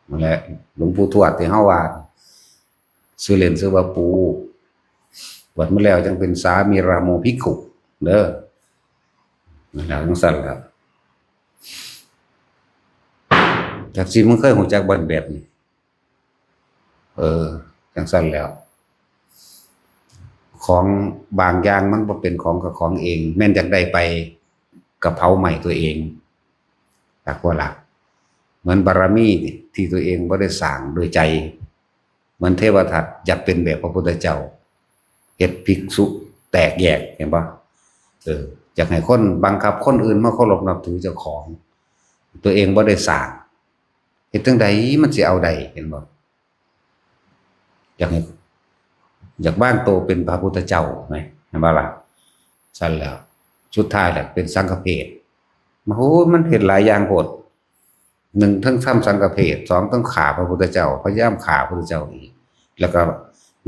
นั่นแหละ หลวงปู่ทวดที่เฮาว่า ชื่อเล่นชื่อว่าปู่ บวชมาแล้วจั่งเป็นสามีราโมภิกขุ เด้อ นั่นแหละ จั่งซั้นล่ะ จักสิมึงเคยฮู้จักบ่แบบนี้ เออ จั่งซั้นแล้ว ของบางอย่างมันบ่เป็นของกับของเอง แม่นอยากได้ไปก็เผาไหม้ตัวเอง จักบ่ล่ะ เหมือนบารมีที่ตัวเองบ่ได้สร้างด้วยใจ เหมือนเทวทัตอยากเป็นแบบพระพุทธเจ้า เฮ็ดภิกษุแตกแยก เห็นบ่ เออ อยากให้คนบังคับคนอื่นมาเคารพนับถือเจ้าของ ตัวเองบ่ได้สร้าง เฮ็ดจั่งใดมันสิเอาได้ เห็นบ่ อยากให้ อยากวางตัวเป็นพระพุทธเจ้าไหม เห็นบ่ล่ะ ซั้นแล้ว สุดท้ายแหละเป็นสังฆเพศ โอ้โห มันเฮ็ดหลายอย่างโพด หนึ่ง ทั้งทำสังฆเพศ สอง ทั้งฆ่าพระพุทธเจ้า พยายามฆ่าพระพุทธเจ้าอีก แล้วก็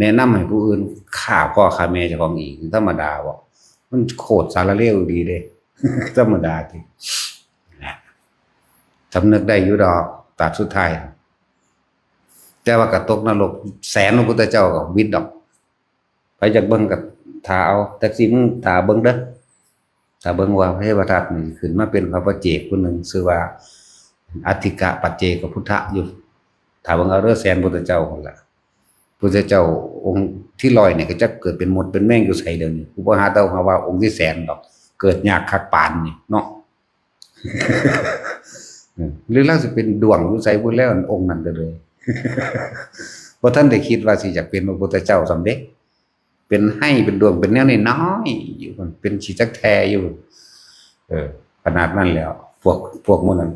แนะนำให้ผู้อื่นฆ่าพ่อฆ่าแม่เจ้าของอีก ธรรมดาบ่ มันโคตรสารเลวดีเด้ ธรรมดาติ สำนึกได้อยู่ดอก ตัดสุดท้าย แต่ว่าก็ตกนรก แสนพระพุทธเจ้าก็วิดดอก ไผอยากเบิ่งก็ถ่าเอา แต่สิมึงถ่าเบิ่งเด้อ ถ่าเบิ่งว่าเทวทัตนี่ขึ้นมาเป็นพระปัจเจกผู้หนึ่ง ชื่อว่าอัฏฐิกะปัจเจกพุทธะอยู่ ถ่าเบิ่งเอาเด้อ แสนพุทธเจ้าพุ่นล่ะ พุทธเจ้าองค์ที่ร้อยนี่ก็จักเกิดเป็นมดเป็นแมงอยู่ไสเดี๋ยวนี้ กูบ่หาเดาหาว่าองค์ที่แสนดอก เกิดยากคักปานนี่เนาะ อืม หรือลาวสิเป็นด้วงอยู่ไสพุ้นแล้ว องค์นั้นก็เลย บ่ทันได้คิดว่าสิอยากเป็นพระพุทธเจ้าซ้ำเด้ เป็นไฮ่เป็นด้วงเป็นแนวน้อยๆอยู่ เป็นขี้จักแท่อยู่ เออ ขนาดนั้นแล้ว พวก พวกหมู่นั้น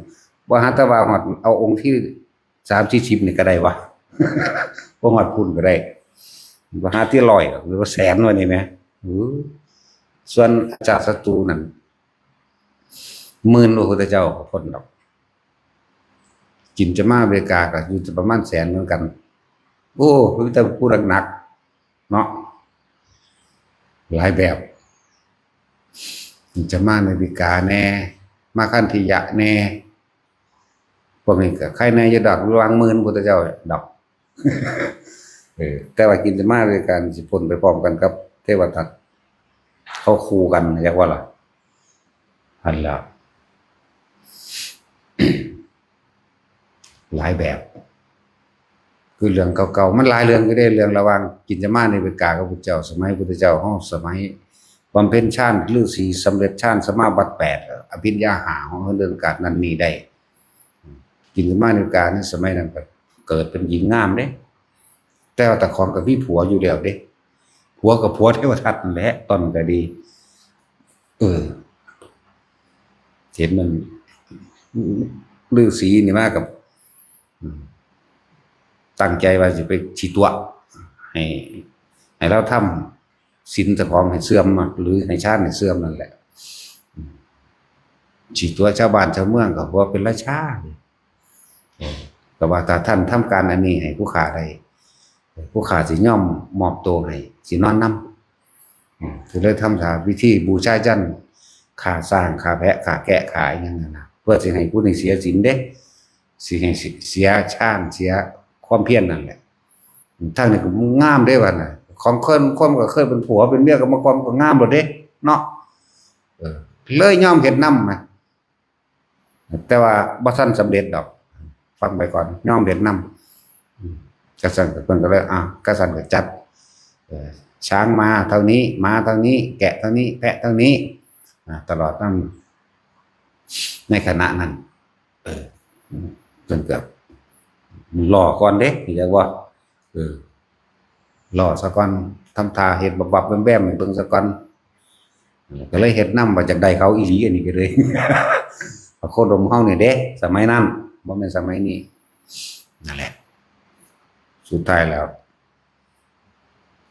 บ่หาแต่ว่าฮอดเอาองค์ที่สามสี่สิบนี่ก็ได้วะ บ่ฮอดพุ้นก็ได้ บ่หาที่ร้อยดอก หรือว่าแสนว่านี่แหม เออ ส่วนอาจารย์ศัตรูนั่น หมื่นพระพุทธเจ้าก็พ้นดอก กินจะมาอเมริกาก็อยู่ประมาณแสนเหมือนกัน โอ้ มีแต่ผู้หนักๆเนาะ หลายแบบ กินจะมาอเมริกาแน่ มาคันธิยะแน่ พวกนี้ก็ใครแน่อยู่ดอก ระหว่างหมื่นพุทธเจ้าดอก เออ แต่ว่ากินจะมาอเมริกานี่สิพ้นไปพร้อมกันกับเทวทัต เขาคู่กัน อยากว่าล่ะ หั้นแหล้ว หลายแบบ คือเรื่องเก่าๆ มันหลายเรื่องอยู่เด้ เรื่องระหว่างกินจะมาในเวกากับพุทธเจ้า สมัยพุทธเจ้าเฮา สมัยบำเพ็ญฌานฤาษี สำเร็จฌานสมาบัติแปด อภิญญาห้า ของเรื่องการนั่นนี่ได้ กินจะมาในเวกาในสมัยนั้นก็เกิดเป็นหญิงงามเด้ แต่ว่าตาของก็มีผัวอยู่แล้วเด้ ผัวกับผัวเทวทัตนั่นแหละ ตอนนั้นก็ดี เออ เห็นมัน ฤาษีนี่มากับ อืม ตั้งใจว่าสิไปสิตั๋ว ให้ ให้ลาวทำศีลเจ้าของให้เสื่อม หรือให้ฌานให้เสื่อมนั่นแหละ อืม สิตั๋วชาวบ้านชาวเมืองก็ว่าเป็นราชา เออ ก็ว่าถ้าท่านทำการอันนี้ให้ผู้ข้าได้ ผู้ข้าสิยอมมอบตัวให้ สินอนนำ อืม ก็เลยทำพิธีบูชายัญ ฆ่าช้าง ฆ่าแพะ ฆ่าแกะ ฆ่าอิหยังนั่นนะ เพื่อสิให้ผู้นี้เสียศีลเด้ สิให้เสียฌาน เสียความเพียรนั่นแหละ ทางนี้ก็งามเด้บัดน่ะ ของคน คนก็เคยเป็นผัวเป็นเมียก็มาความก็งามแล้วเด้ เนาะ เออ เลยยอมเฮ็ดนำนะ แต่ว่าบ่ทันสำเร็จดอก ฟังไปก่อน ยอมเฮ็ดนำ อืม กะซั่นก็เพิ่นก็เลย อ่ะ กะซั่นก็จัด เอ่อ ช้างมาเท่านี้ ม้าเท่านี้ แกะเท่านี้ แพะเท่านี้ อ่า ตลอดทั้งในขณะนั้น เออ เพิ่นก็รอก่อนเด้ อยากว่า เออ รอซะก่อน ทำท่าเฮ็ดบับๆแบมๆให้เบิ่งซะก่อน ก็เลยเฮ็ดนำว่าจักได้เขาอีหลี อันนี้ก็เลย พระโคดมเฮานี่เด้ สมัยนั้น บ่แม่นสมัยนี้ นั่นแหละ สุดท้ายแล้ว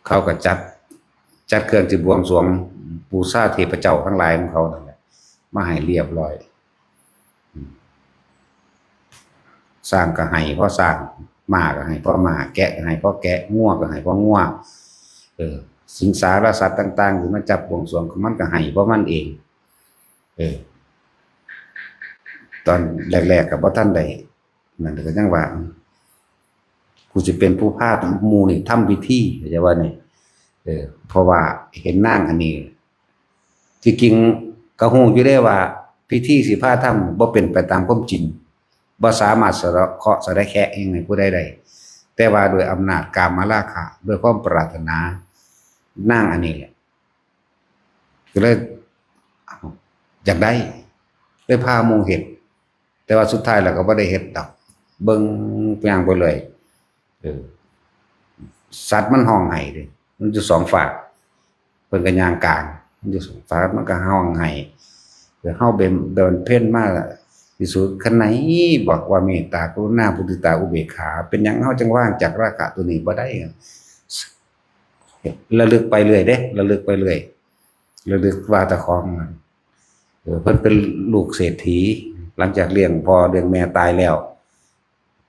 เขาก็จัด จัดเครื่องที่บวงสรวงบูชาเทพเจ้าทั้งหลายของเขานั่นแหละ มาให้เรียบร้อย ช้างก็ให้พ่อช้าง ม้าก็ให้พ่อม้า แกะก็ให้พ่อแกะ งัวก็ให้พ่องัว เออ สิงสารสัตว์ต่างๆที่มาจับบวงสรวง มันก็ให้พ่อมันเอง เออ ตอนแรกๆก็บ่ทันได้ นั่นก็ยังว่า กูสิเป็นผู้พาหมู่นี่ทำพิธี เข้าใจว่านี่ เออ เพราะว่าเห็นนางอันนี้ ที่จริงก็ฮู้อยู่เด้ว่า พิธีสิพาทำบ่เป็นไปตามความจริง บ่สามารถสะเดาะเคราะห์สะเดาะแคะอิหยังให้ผู้ใดได้ แต่ว่าด้วยอำนาจกามราคะ ด้วยความปรารถนา นางอันนี้แหละ ก็เลย อยากได้ เลยพาหมู่เฮ็ด แต่ว่าสุดท้ายแล้วก็บ่ได้เฮ็ดดอก เบิ่งย่างไปเลย เออ สัตว์มันฮ้องไห้เด้ มันอยู่สองฟาก เพิ่นก็ย่างกลาง มันอยู่สองฟาก มันก็ฮ้องไห้ เออ เฮาเป็นเดินเพ่นมา พิสูจน์คันไหนบอกว่าเมตตากรุณามุทิตาอุเบกขา เป็นหยังเฮาจังว่างจากราคะตัวนี้บ่ได้ ระลึกไปเรื่อยเด้ ระลึกไปเรื่อย ระลึกว่าเจ้าของ เออ เพิ่นเป็นลูกเศรษฐี หลังจากเลี้ยงพ่อเลี้ยงแม่ตายแล้ว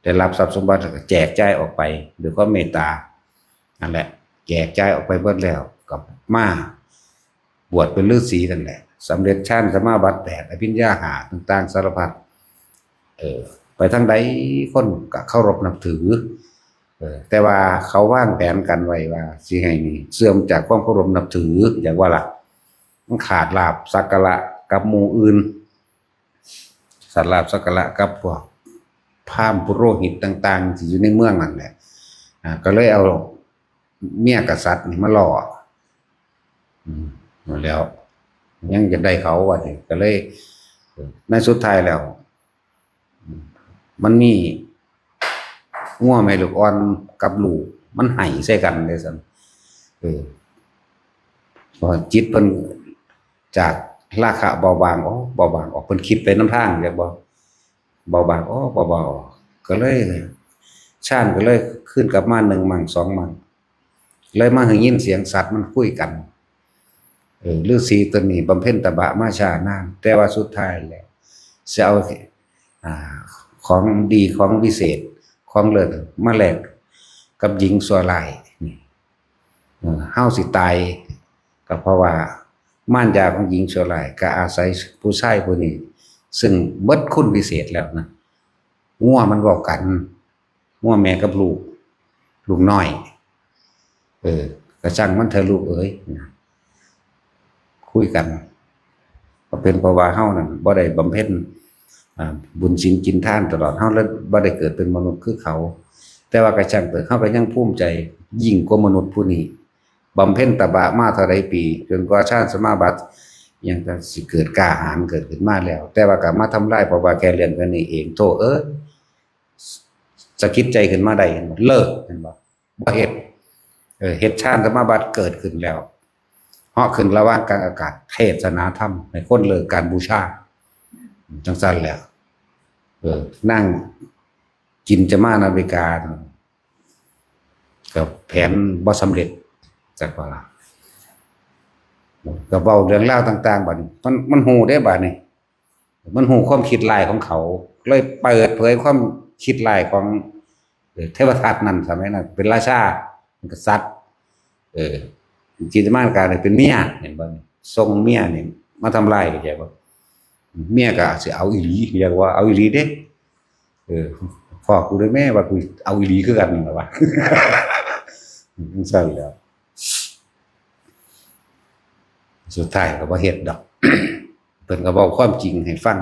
ได้รับทรัพย์สมบัติแล้วก็แจกจ่ายออกไปด้วยความเมตตา นั่นแหละ แจกจ่ายออกไปเบิดแล้ว ก็มาบวชเป็นฤาษีนั่นแหละ สำเร็จฌานสมาบัติแปด อภิญญาห้าต่างๆสารพัด เออ ไปทางใดคนก็เคารพนับถือ เออ แต่ว่าเขาวางแผนกันไว้ว่าสิให้นี่เสื่อมจากความเคารพนับถือ อย่างว่าล่ะ มันขาดลาภสักการะกับหมู่อื่น ขาดลาภสักการะกับพวกพราหมณ์ปุโรหิตต่างๆที่อยู่ในเมืองนั่นแหละ อ่า ก็เลยเอาเมียกษัตริย์นี่มาล่อ อืม แล้ว ยังจะได้เขาว่าสิ ก็เลย ในสุดท้ายแล้ว มันมีงัวแม่ลูกอ่อนกับลูก มันไห้ใส่กันเลยซั่น เออ เพราะจิตเพิ่นจากราคะเบาบาง อ๋อ เบาบางออก เพิ่นคิดไปนำทาง อยากบ่ เบาบาง อ๋อ เบาบางออก ก็เลย ฌานก็เลยคืนกลับมาหนึ่งมั่งสองมั่ง เลยมาได้ยินเสียงสัตว์มันคุยกัน เออ ฤๅษีตัวนี้บำเพ็ญตบะมาช้านาน แต่ว่าสุดท้ายแล้ว สิเอา อ่า ของดีของวิเศษ ของเลิศมาแลกกับหญิงชั่วร้ายนี่ เออ เฮาสิตาย ก็เพราะว่ามารยาของหญิงชั่วร้าย ก็อาศัยผู้ชายผู้นี้ ซึ่งเบิดคุณวิเศษแล้วนะ งัวมันเว้ากัน งัวแม่กับลูก ลูกน้อย เออ ก็ช่างมันเถอะลูกเอ๋ย นะ คุยกัน ก็เป็นเพราะว่าเฮานั่นบ่ได้บำเพ็ญ อ่า บุญศีลกินทานตลอด เฮาเลยบ่ได้เกิดเป็นมนุษย์คือเขา แต่ว่าก็ช่างเถอะ เฮาก็ยังภูมิใจยิ่งกว่ามนุษย์ผู้นี้ บำเพ็ญตบะมาเท่าใดปี จนกว่าฌานสมาบัติ ยังจะสิเกิดกล้าหาญเกิดขึ้นมาแล้ว แต่ว่าก็มาทำลาย เพราะว่าแค่เรื่องแค่นี้เอง โธ่เอ้ย สะกิดใจขึ้นมาได้ เห็นบ่ เลิก เห็นบ่ บ่เฮ็ด เออ เฮ็ดฌานสมาบัติเกิดขึ้นแล้ว เหาะขึ้นระหว่างกลางอากาศ เทศนาธรรม ให้คนเลิกการบูชา จังซั่นแหละ เออ นางจินจามานาวิกา ก็แผนบ่สำเร็จ จักว่าล่ะ ก็เว้าเรื่องราวต่างๆ บัดนี้ มัน มันฮู้เด้บัดนี้ มันฮู้ความคิดร้ายของเขา เลยเปิดเผยความคิดร้ายของ เอ่อ เทวทัตนั่น สมัยนั้นเป็นราชา เป็นกษัตริย์ เออ จินตมานการเนี่ยเป็นเมีย เห็นบ่ ส่งเมียนี่มาทำลาย เข้าใจบ่ เมียก็สิเอาอีหลี เรียกว่าเอาอีหลีเด้ เออ พ้อกูเด้อแม่ ว่ากูเอาอีหลีคือกันนั่นล่ะวะ จังซั่นแหล้ว สุดท้ายก็บ่เฮ็ดดอก เพิ่นก็เว้าความจริงให้ฟัง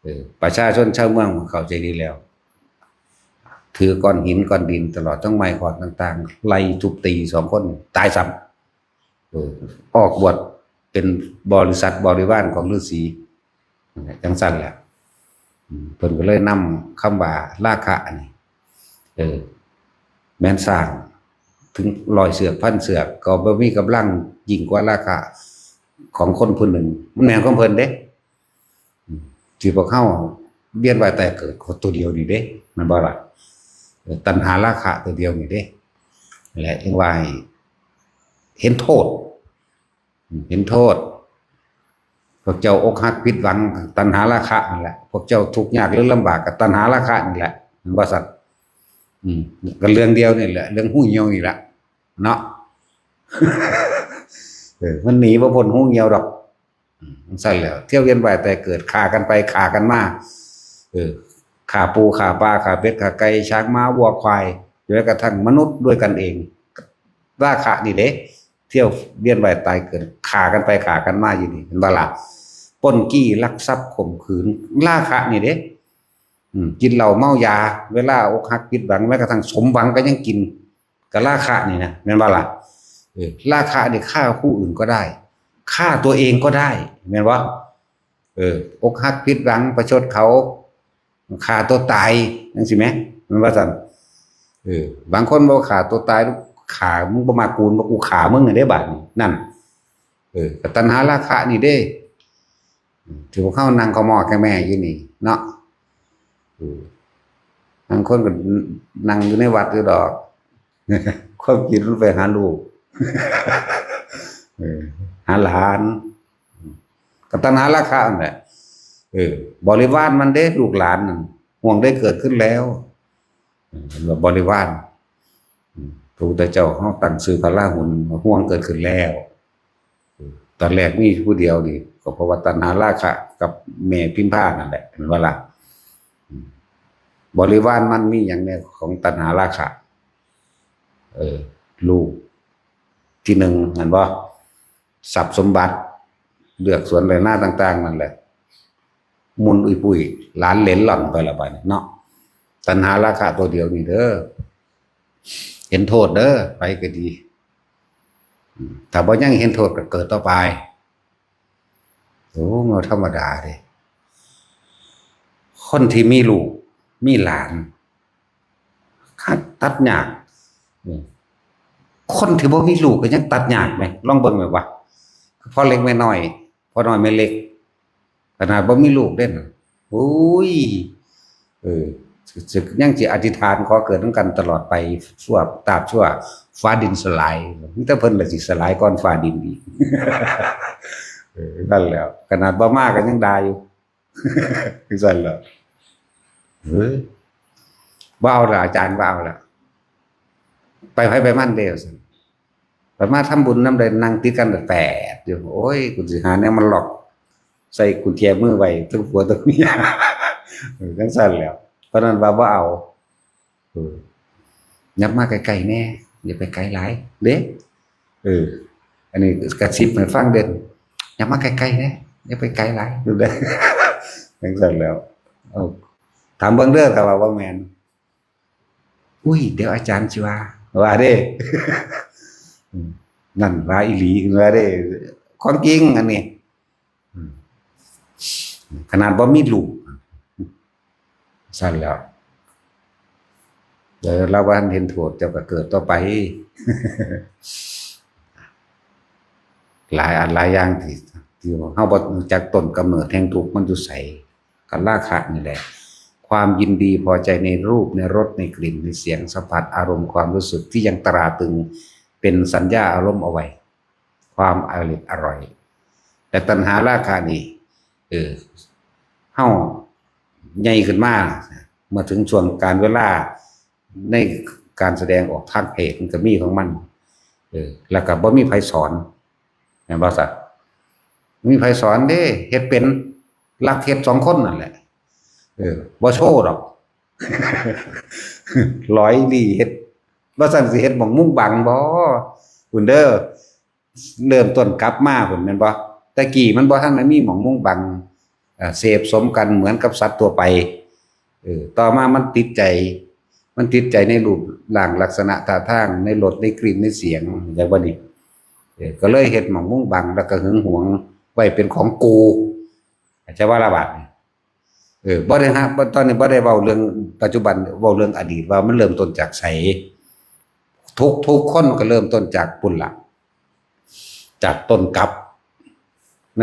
เออ ประชาชนชาวเมืองเข้าใจดีแล้ว ถือก้อนหินก้อนดินตลอดทั้งไม้ขอนต่างๆ ไล่ทุบตีสองคนตายซ้ำ เออ ออกบวชเป็นบริษัทบริวารของฤๅษี จังซั่นแหละ อืม เพิ่นก็เลยนำคำว่าราคะนี่ เออ แม่นสร้างถึงร้อยเสือกพันเสือก ก็บ่มีกำลังยิ่งกว่าราคะของคนผู้หนึ่ง มันแม่นของเพิ่นเด้ อืม ที่พวกเฮาเวียนว่ายตายเกิดก็ตัวเดียวนี่เด้ แม่นบ่ล่ะ เออ ตัณหาราคะตัวเดียวนี่เด้ แหละ จึงว่าให้เห็นโทษ เห็นโทษ พวกเจ้าอกหักผิดหวัง ตัณหาราคะนั่นแหละ พวกเจ้าทุกข์ยากหรือลำบากก็ตัณหาราคะนี่แหละ แม่นบ่ซั่น อืม ก็เรื่องเดียวนี่แหละ เรื่องฮูเหี่ยวนี่แหละ เนาะ เออ มันหนีบ่พ้นฮูเหี่ยวดอก อืม จังซั่นแหละ เที่ยวเวียนว่ายตายเกิด ฆ่ากันไปฆ่ากันมา เออ ฆ่าปูฆ่าปลา ฆ่าเป็ดฆ่าไก่ ช้างม้าวัวควาย จนกระทั่งมนุษย์ด้วยกันเอง ราคะนี่เด้ เที่ยวเวียนว่ายตายเกิด ฆ่ากันไปฆ่ากันมาอยู่นี่ เห็นบ่ล่ะ ปล้นจี้ลักทรัพย์ข่มขืน ราคะนี่เด้ อืม กินเหล้าเมายา เวลาอกหักผิดหวัง แม้กระทั่งสมหวังก็ยังกิน ก็ราคะนี่นะ แม่นบ่ล่ะ เออ ราคะนี่ฆ่าผู้อื่นก็ได้ ฆ่าตัวเองก็ได้ แม่นบ่ เออ อกหักผิดหวัง ประชดเขา ฆ่าตัวตาย จังซี้แหม แม่นว่าซั่น เออ บางคนบ่ฆ่าตัวตาย ฆ่า มึงบ่มักกู บ่ กูฆ่ามึงนี่เด้ บาดนี้ นั่น เออ ก็ตัณหาราคะนี่เด้ ที่พวกเฮานั่งขะมอดขะแมอยู่นี่เนาะ เออ บางคนก็นั่งอยู่ในวัดอยู่ดอก ความคิดมันไปหาลูก เออ หาหลาน ก็ตัณหาราคะนั่นแหละ เออ บริวารมันเด้ ลูกหลานนั่น ห่วงได้เกิดขึ้นแล้ว เออ เห็นบ่ บริวาร อืม พระพุทธเจ้าเฮาตั้งชื่อพระราหุล ห่วงเกิดขึ้นแล้ว เออ ตอนแรกมีผู้เดียวนี่ ก็เพราะว่าตัณหาราคะกับแม่พิมพานั่นแหละ เห็นบ่ล่ะ อืม บริวารมันมีหยังแหน่ของตัณหาราคะ เออ ลูก ที่หนึ่ง แม่นบ่ ทรัพย์สมบัติ เฮือนสวนไร่นาต่างๆ นั่นแหละ หมุนอุ้ยปุ้ย หลานเหลนหล่อนไปละบาดนี้เนาะ ตัณหาราคะตัวเดียวนี่เด้อ เห็นโทษเด้อ ไผก็ดี อืม ถ้าบ่ยังเห็นโทษก็เกิดต่อไป โอ้ บ่ธรรมดาเด้ คนที่มีลูก มีหลาน ตัดยาก อืม คนที่บ่มีลูกก็ยังตัดยากไหม ลองเบิ่งไหมวะ พ่อเล็กแม่น้อย พ่อน้อยแม่เล็ก ขนาดบ่มีลูกเด้น โอ้ย เออ ยังสิอธิษฐานขอเกิดนำกันตลอดไป ชั่วตราบชั่วฟ้าดินสลาย มีแต่เพิ่นละสิสลายก่อนฟ้าดินอีก เออ นั่นแหละ ขนาดบ่มาก็ยังได้อยู่ จั่งซั่นแหละ เฮ้ย บ่เอาละ อาจารย์ บ่เอาละ ไปไผไปมันเด้ ซั่น ไปมาทำบุญนำใด นั่งติดกันแปดอยู่ โอ้ย กูสิหาแนวมาล็อก ใส่กุญแจมือไว้ ทั้งผัวทั้งเมีย เออ จั่งซั่นแหล้ว เพราะนั้นว่าบ่เอา เออ ยับมาใกล้ๆแน่ อย่าไปไกลหลาย เด้ เออ อันนี้กระซิบให้ฟังเด่น ยับมาใกล้ๆแน่ อย่าไปไกลหลาย ดูเด้อ จั่งซั่นแหล้ว เอา ถามเบิ่งเด้อ ถ้าว่าบ่แม่น อุ้ย เดี๋ยวอาจารย์สิว่า ว่าเด้ อืม นั่นว่าอีหลี ว่าเด้ ของจริงอันนี้ อืม ขนาดบ่มีลูก ซั่นแหล้ว เดี๋ยวลาวบ่ทันเห็นโทษ เจ้าก็เกิดต่อไป หลายอันหลายอย่างที่ ที่เฮาบ่รู้จักต้นกำเนิดแห่งทุกข์มันอยู่ไส ก็ราคะนี่แหละ ความยินดีพอใจในรูป ในรส ในกลิ่น ในเสียง สัมผัส อารมณ์ ความรู้สึกที่ยังตราตรึงเป็นสัญญาอารมณ์เอาไว้ ความอร่อยอร่อย แต่ตัณหาราคะนี่ เออ เฮาใหญ่ขึ้นมา เมื่อถึงช่วงกาลเวลา ในการแสดงออกทางเพศมันก็มีของมัน เออ แล้วก็บ่มีไผสอน แม่นบ่ซะ มีไผสอนเด้ เฮ็ดเป็น ลักเฮ็ดสองคนนั่นแหละ เออ บ่โชว์ดอก หลอยหลีเฮ็ด บ่ซั้นสิเฮ็ดหม่องมุงบังบ่ พุ้นเด้อ เริ่มต้นกลับมาพุ้นแม่นบ่ แต่กี้มันบ่ทันได้มีหม่องมุงบัง เอ่อ เสพสมกันเหมือนกับสัตว์ทั่วไป เออ ต่อมามันติดใจ มันติดใจในรูปร่างลักษณะท่าทาง ในรส ในกลิ่น ในเสียง จั่งซี้บ่นี่ เออ ก็เลยเฮ็ดหม่องมุงบัง แล้วก็หึงหวงไว้เป็นของกู เข้าใจบ่ล่ะบาดนี้ เออ บ่ได้ฮะ บ่ ตอนนี้บ่ได้เว้าเรื่องปัจจุบัน เว้าเรื่องอดีตว่ามันเริ่มต้นจากไส ทุก ทุกคนก็เริ่มต้นจากพุ้นล่ะ จากต้นกลับ ใน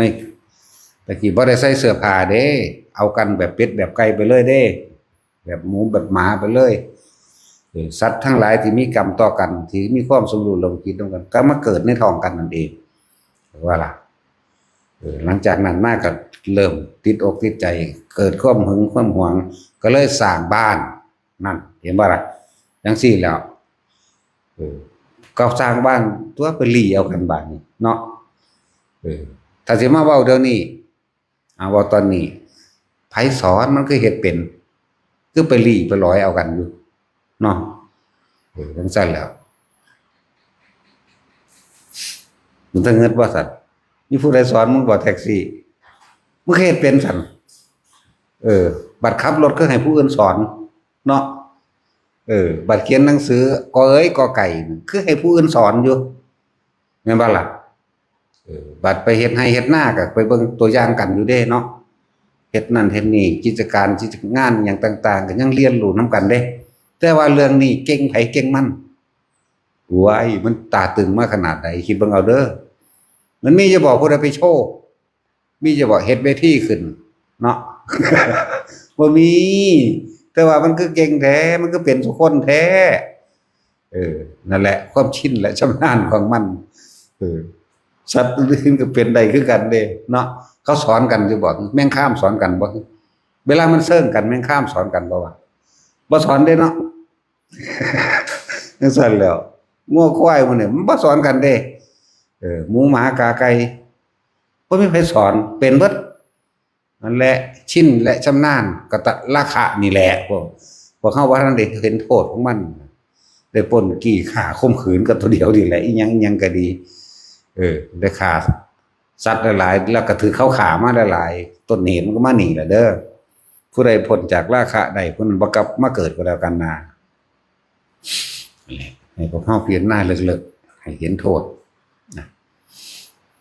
แต่กี้บ่ได้ใส่เสื้อผ้าเด้ เอากันแบบเป็ดแบบไก่ไปเลยเด้ แบบหมูแบบหมาไปเลย เออ สัตว์ทั้งหลายที่มีกรรมต่อกัน ที่มีความสมรู้ร่วมคิดร่วมกัน ก็มาเกิดในท้องกันนั่นเอง ว่าล่ะ เออ หลังจากนั้นมาก็เริ่มติดอกติดใจ เกิดความหึงความหวง ก็เลยสร้างบ้าน นั่น เห็นบ่ล่ะ จั่งซี้แหล้ว เออ ก็สร้างบ้านตั๊ว ไปหลีเอากันบาดนี้เนาะ เออ ถ้าสิมาเว้าเดี๋ยวนี้ เอา เว้าตอนนี้ ไผสอนมันคือเฮ็ดเป็น คือไปหลีไปหลอยเอากันอยู่ เนาะ เออ จั่งซั้นแหล้ว มันสะเงิดบ่ซั้น มีผู้ใดสอนมึงบ่แท็กซี่ มึงคือเฮ็ดเป็นซั้น เออ บัดขับรถคือให้ผู้อื่นสอน เนาะ เออ บัดเขียนหนังสือ กอเอ๋ย กอไก่ คือให้ผู้อื่นสอนอยู่ แม่นบ่ล่ะ เออ บัดไปเฮ็ดไร่เฮ็ดนาก็ไปเบิ่งตัวอย่างกันอยู่เด้เนาะ เฮ็ดนั่นเฮ็ดนี่ กิจการ กิจงานหยังต่างๆ ก็ยังเรียนรู้นำกันเด้ แต่ว่าเรื่องนี้เก่งไผเก่งมัน โอ้ย มันตราตรึงมาขนาดใด คิดเบิ่งเอาเด้อ มันมีอยู่บ่ผู้ใดไปโชว์ มีอยู่บ่เฮ็ดเวทีขึ้น เนาะ บ่มี แต่ว่ามันคือเก่งแท้ มันคือเป็นซุคนแท้ เออ นั่นแหละ ความชินและชำนาญของมัน เออ สัตว์อื่นก็เป็นได้คือกันเด้ เนาะ เขาสอนกันอยู่บ่ แมงคามสอนกันบ่ เวลามันเซิงกัน แมงคามสอนกันบ่วะ บ่สอนเด้เนาะ จั่งซั้นแหล้ว งัวควายหมู่นี่ มันบ่สอนกันเด้ เออ หมูหมากาไก่ บ่มีไผสอน เป็นเบิด นั่นแหละ ชินและชำนาญ ก็ตะ ราคะนี่แหละ พวก พวกเฮาบ่ทันได้เห็นโทษของมัน ได้ปล้นจี้ฆ่าข่มขืนก็ตัวเดียวนี่แหละ อีหยัง อีหยังก็ดี เออ ได้ฆ่าสัตว์หลายๆ แล้วก็ถืกเขาฆ่ามาหลายๆ ต้นเหตุมันก็มานี่แหละเด้อ ผู้ใดพ้นจากราคะได้ ผู้นั้นบ่กลับมาเกิดก็แล้วกันนะ นี่แหละ ให้พวกเฮาพิจารณาเลิกๆ ให้เห็นโทษนะ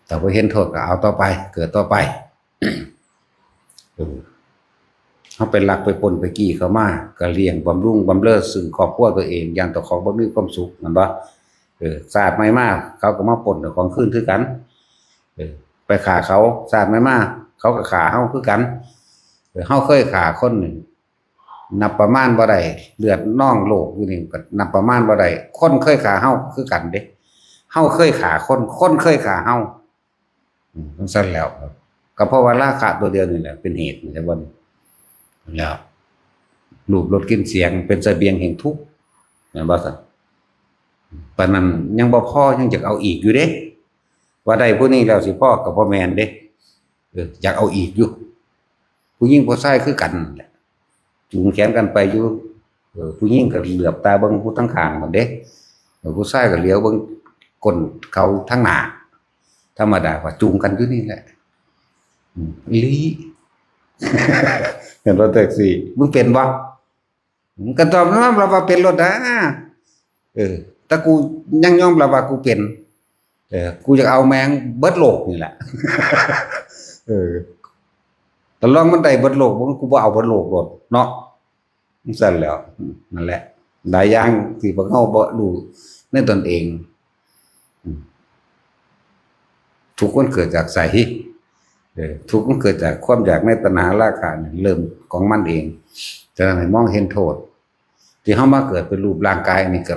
ถ้าบ่เห็นโทษก็เอาต่อไป เกิดต่อไป เออ เขาไปลักไปปล้นไปจี้เขามา ก็เลี้ยงบำรุงบำเรอซึ่งครอบครัวตัวเอง อย่างเจ้าของบ่มีความสุข แม่นบ่ เออ ชาติใหม่มา เขาก็มาปล้นเอาของคืนคือกัน เออ ไปฆ่าเขา ชาติใหม่มา เขาก็ฆ่าเฮาคือกัน เออ เฮาเคยฆ่าคนนี่ นับประมาณบ่ได้ เลือดนองโลกอยู่นี่ก็นับประมาณบ่ได้ คนเคยฆ่าเฮาคือกันเด้ เฮาเคยฆ่าคน คนเคยฆ่าเฮา อืม จั่งซั้นแล้วครับ ก็เพราะว่าราคะตัวเดียวนี่แหละเป็นเหตุ เห็นบ่นี่ แล้ว รูปรสกลิ่นเสียงเป็นเสบียงแห่งทุกข์ แม่นบ่ซั่น ปานนั้นยังบ่พอ ยังอยากเอาอีกอยู่เด้ ว่าได้ผู้นี้แล้วสิพอก็บ่แม่นเด้ เออ อยากเอาอีกอยู่ ผู้หญิงผู้ชายคือกันแหละ จูงแขนกันไปอยู่ เออ ผู้หญิงก็เหลือบตาเบิ่งผู้ทางข้างนั่นเด้ เออ ผู้ชายก็เหลียวเบิ่งก้นเขาทางหน้า ธรรมดาว่าจูงกันอยู่นี่แหละ อืม อีหลี เห็นรถแท็กซี่ มึงเป็นบ่ มึงก็ต้องยอมรับว่าเป็นโลดนะ เออ แต่กูยังยอมรับว่ากูเป็น เออ กูอยากเอาแม่งเบิดโลกนี่แหละ เออ แต่ลองมันได้เบิดโลก กูบ่เอาเบิดโลกโลดเนาะ จั่งซั้นแล้ว นั่นแหละ หลายอย่างที่พวกเฮาบ่รู้ในตนเอง อืม ทุกข์มันเกิดจากไส เออ ทุกข์มันเกิดจากความอยากในตัณหาราคะนี่ เริ่มของมันเอง ฉะนั้นให้มองเห็นโทษ ที่เฮามาเกิดเป็นรูปร่างกายนี่ก็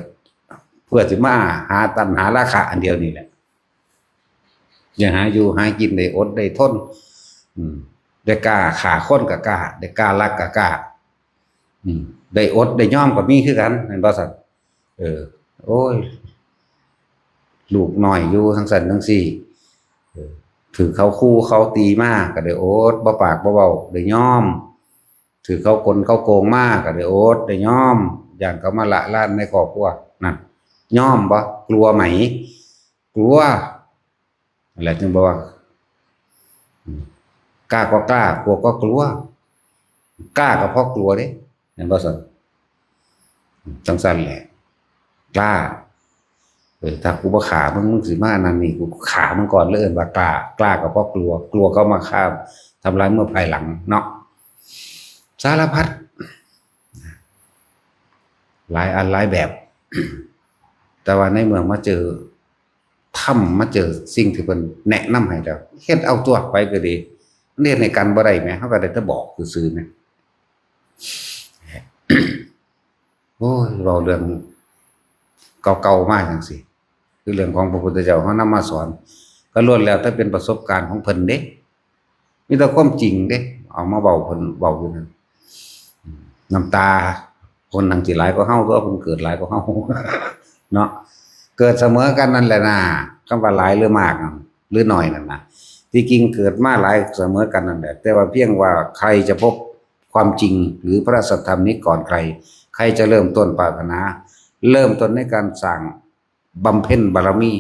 เพื่อสิมาหาตัณหาราคะอันเดียวนี่แหละ อยากหาอยู่หากิน ได้อดได้ทน อืม ได้กล้าฆ่าคนก็กล้า ได้กล้าลักก็กล้า อืม ได้อดได้ยอมก็มีคือกัน แม่นบ่ซั่น เออ โอ้ย ลูกน้อยอยู่จั่งซั้นจั่งซี้ เออ ถืกเขาคู่เขาตีมาก็ได้อด บ่ปากบ่เว้า ได้ยอม ถืกเขากลเขาโกงมาก็ได้อด ได้ยอม ย้านเขามาละลานในครอบครัว นั่น ยอมบ่ กลัวไหม กลัว นั่นแหละจึงบอกว่า อืม กล้าก็กล้า กลัวก็กลัว กล้าก็เพราะกลัวเด้ เห็นบ่ซั่น จั่งซั้นแหละ กล้า เออ ถ้ากูบ่ฆ่ามึง มึงสิมานั่นนี่ กูฆ่ามึงก่อนเลย เอิ้นว่ากล้า กล้าก็เพราะกลัว กลัวเขามาฆ่าทำร้ายเมื่อภายหลังเนาะ สารพัด หลายอันหลายแบบ แต่ว่าในเมื่อมาเจอธรรม มาเจอสิ่งที่เพิ่นแนะนำให้แล้ว เฮ็ดเอาตัวไปก็ดี มันเฮ็ดให้กันบ่ได้แหม เฮาก็ได้แต่บอกซื่อๆแหม โอ้ย เว้าเรื่องเก่าๆมาจั่งซี้ คือเรื่องของพระพุทธเจ้าเฮานำมาสอน ก็ล้วนแล้วแต่เป็นประสบการณ์ของเพิ่นเด้ มีแต่ความจริงเด้ เอามาเว้า เพิ่นเว้าอยู่นั่น อืม น้ำตา คนทั้งสิหลายกว่าเฮา ตัวเพิ่นเกิดหลายกว่าเฮา เนาะ เกิดเสมอกันนั่นแหละนะ คำว่าหลายหรือมาก หรือน้อยนั่นนะ ที่จริงเกิดมาหลายเสมอกันนั่นแหละ แต่ว่าเพียงว่าใครจะพบความจริงหรือพระสัทธรรมนี้ก่อนใคร ใครจะเริ่มต้นปรารถนา เริ่มต้นในการสร้างบำเพ็ญบารมี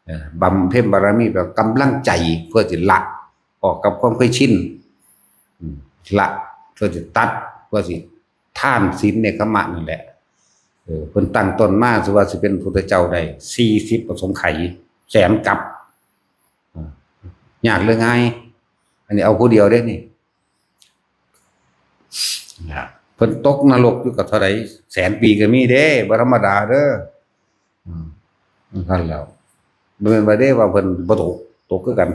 เอ่อ บำเพ็ญบารมีแบบกำลังใจเพื่อสิละออกกับความเคยชิน อืม ละเพื่อสิตัด เพื่อสิทานศีลเนกขัมมะนั่นแหละ เออ เพิ่นตั้งต้นมา สิว่าสิเป็นพุทธเจ้าได้ สี่สิบอสงไขย แสนกัป อ่า ยากหรือง่าย อันนี้เอาผู้เดียวเด้นี่ นะ เพิ่นตกนรกอยู่กับเท่าใด แสนปีก็มีเด้ บ่ธรรมดาเด้อ อืม นั่นแล้ว บ่แม่นว่าเด้ว่าเพิ่นบ่ตก ตกคือกัน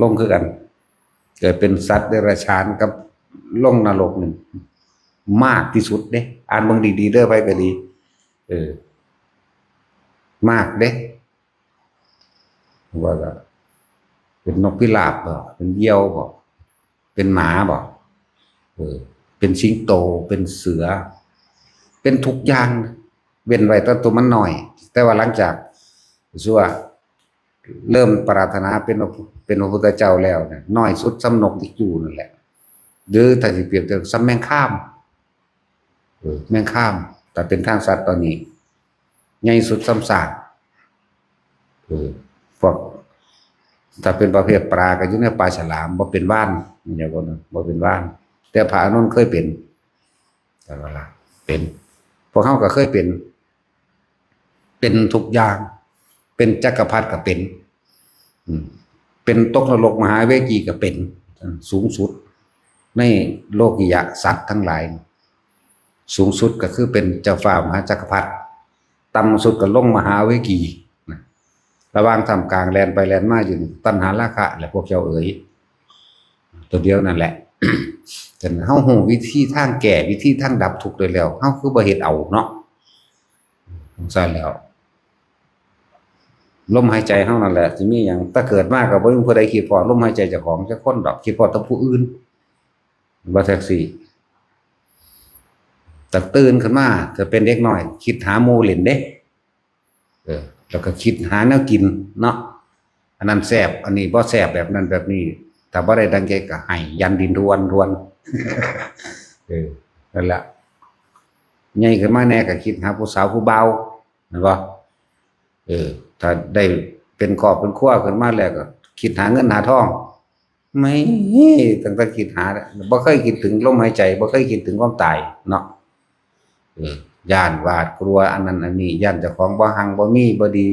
ลงคือกัน เกิดเป็นสัตว์เดรัจฉานกับลงนรกนี่มากที่สุดเด้ อ่านเบิ่งดีๆเด้อ ไผก็ดี เออ มากเด้ ว่าก็เป็นนกพิราบบ่ เป็นเหยี่ยวบ่ เป็นหมาบ่ เออ เป็นสิงโต เป็นเสือ เป็นทุกอย่าง เว้นไว้แต่ตัวมันน้อย แต่ว่าหลังจาก ชั่ว เริ่มปรารถนาเป็น เป็นพระพุทธเจ้าแล้วเนี่ย น้อยสุดส่ำนกอีกอยู่นั่นแหละ หรือถ้าสิเปรียบเทียบส่ำแมงคาม เออ แมงคาม แต่เป็นทางสัตว์ตอนนี้ ใหญ่สุดส่ำซาก เออ พวก ถ้าเป็นประเภทปลาก็อยู่ในปลาฉลาม บ่เป็นวาฬ เนี่ย บ่ บ่เป็นวาฬ แต่พระอานนท์เคยเป็น แต่ว่าล่ะ เป็น พวกเฮาก็เคยเป็น เป็นทุกอย่าง เป็นจักรพรรดิก็เป็น อืม เป็นตกนรกมหาเวจีก็เป็น อืม สูงสุด ในโลกิยะสัตว์ทั้งหลาย สูงสุดก็คือเป็นเจ้าฟ้ามหาจักรพรรดิ ต่ำสุดก็ลงมหาเวกีนะ ระหว่างท่ามกลางแล่นไปแล่นมาอยู่นี่ ตัณหาราคะแหละพวกเจ้าเอ๋ย ตัวเดียวนั่นแหละ แต่เฮาฮู้วิธีทางแก้ วิธีทางดับทุกข์ได้แล้ว เฮาคือบ่เฮ็ดเอาเนาะ จั่งซั้นแล้ว ลมหายใจเฮานั่นแหละ สิมีหยัง แต่เกิดมาก็บ่มีผู้ใดคิดพ้อลมหายใจเจ้าของจักคนดอก คิดพ้อแต่ผู้อื่น ว่าจั่งซี้ แต่ตื่นขึ้นมา ก็เป็นเด็กน้อย คิดหาหมู่เล่นเด้ เออ แล้วก็คิดหาแนวกินเนาะ อันนั้นแซ่บ อันนี้บ่แซ่บ แบบนั้นแบบนี้ ถ้าบ่ได้ดังใจก็ไห้ ยันดินทวนทวน เออ นั่นแหละ ใหญ่ขึ้นมาแหน่ก็คิดหาผู้สาวผู้บ่าว แม่นบ่ เออ ถ้าได้เป็นครอบเป็นครัวขึ้นมาแล้วก็คิดหาเงินหาทอง ไม่ ตั้งแต่คิดหา บ่เคยคิดถึงลมหายใจ บ่เคยคิดถึงความตายเนาะ เออ ย้านหวาดกลัวอันนั้นอันนี้ ย้านเจ้าของบ่ฮั่งบ่มีบ่ดี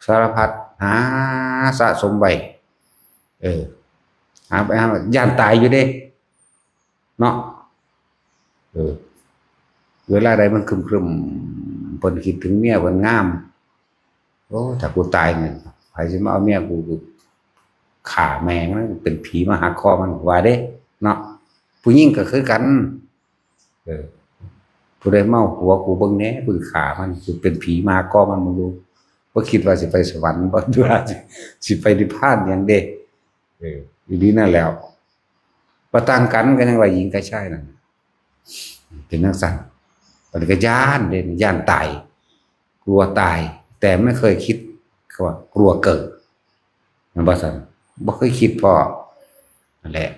สารพัด หาสะสมไว้ เออ หาไปหามา ย้านตายอยู่เด้ เนาะ เออ เวลาใดมันครึมๆ เพิ่นคิดถึงเมียเพิ่นงาม โอ้ ถ้ากูตายนี่ ไผสิมาเอาเมียกู กูฆ่าแม่ง มันเป็นผีมาหักคอมัน ว่าเด้ เนาะ ผู้หญิงก็คือกัน เออ ผู้ใดมาเอาผัวกูเบิ่งแหน่ กูฆ่ามัน สิเป็นผีมาหักคอมัน มึงดู บ่คิดว่าสิไปสวรรค์ บ่คิดว่าสิ สิไปนิพพานหยังเด้ เออ อีหลีนั่นแหล้ว บ่ต่างกัน ก็ยังว่าหญิงกับชายนั่น เป็นจั่งซั้น บัดนี้ก็ย้านเด้ ย้านตาย กลัวตาย แต่ไม่เคยคิดว่ากลัวเกิด แม่นบ่ซั้น บ่เคยคิดพ้อ นั่นแหละ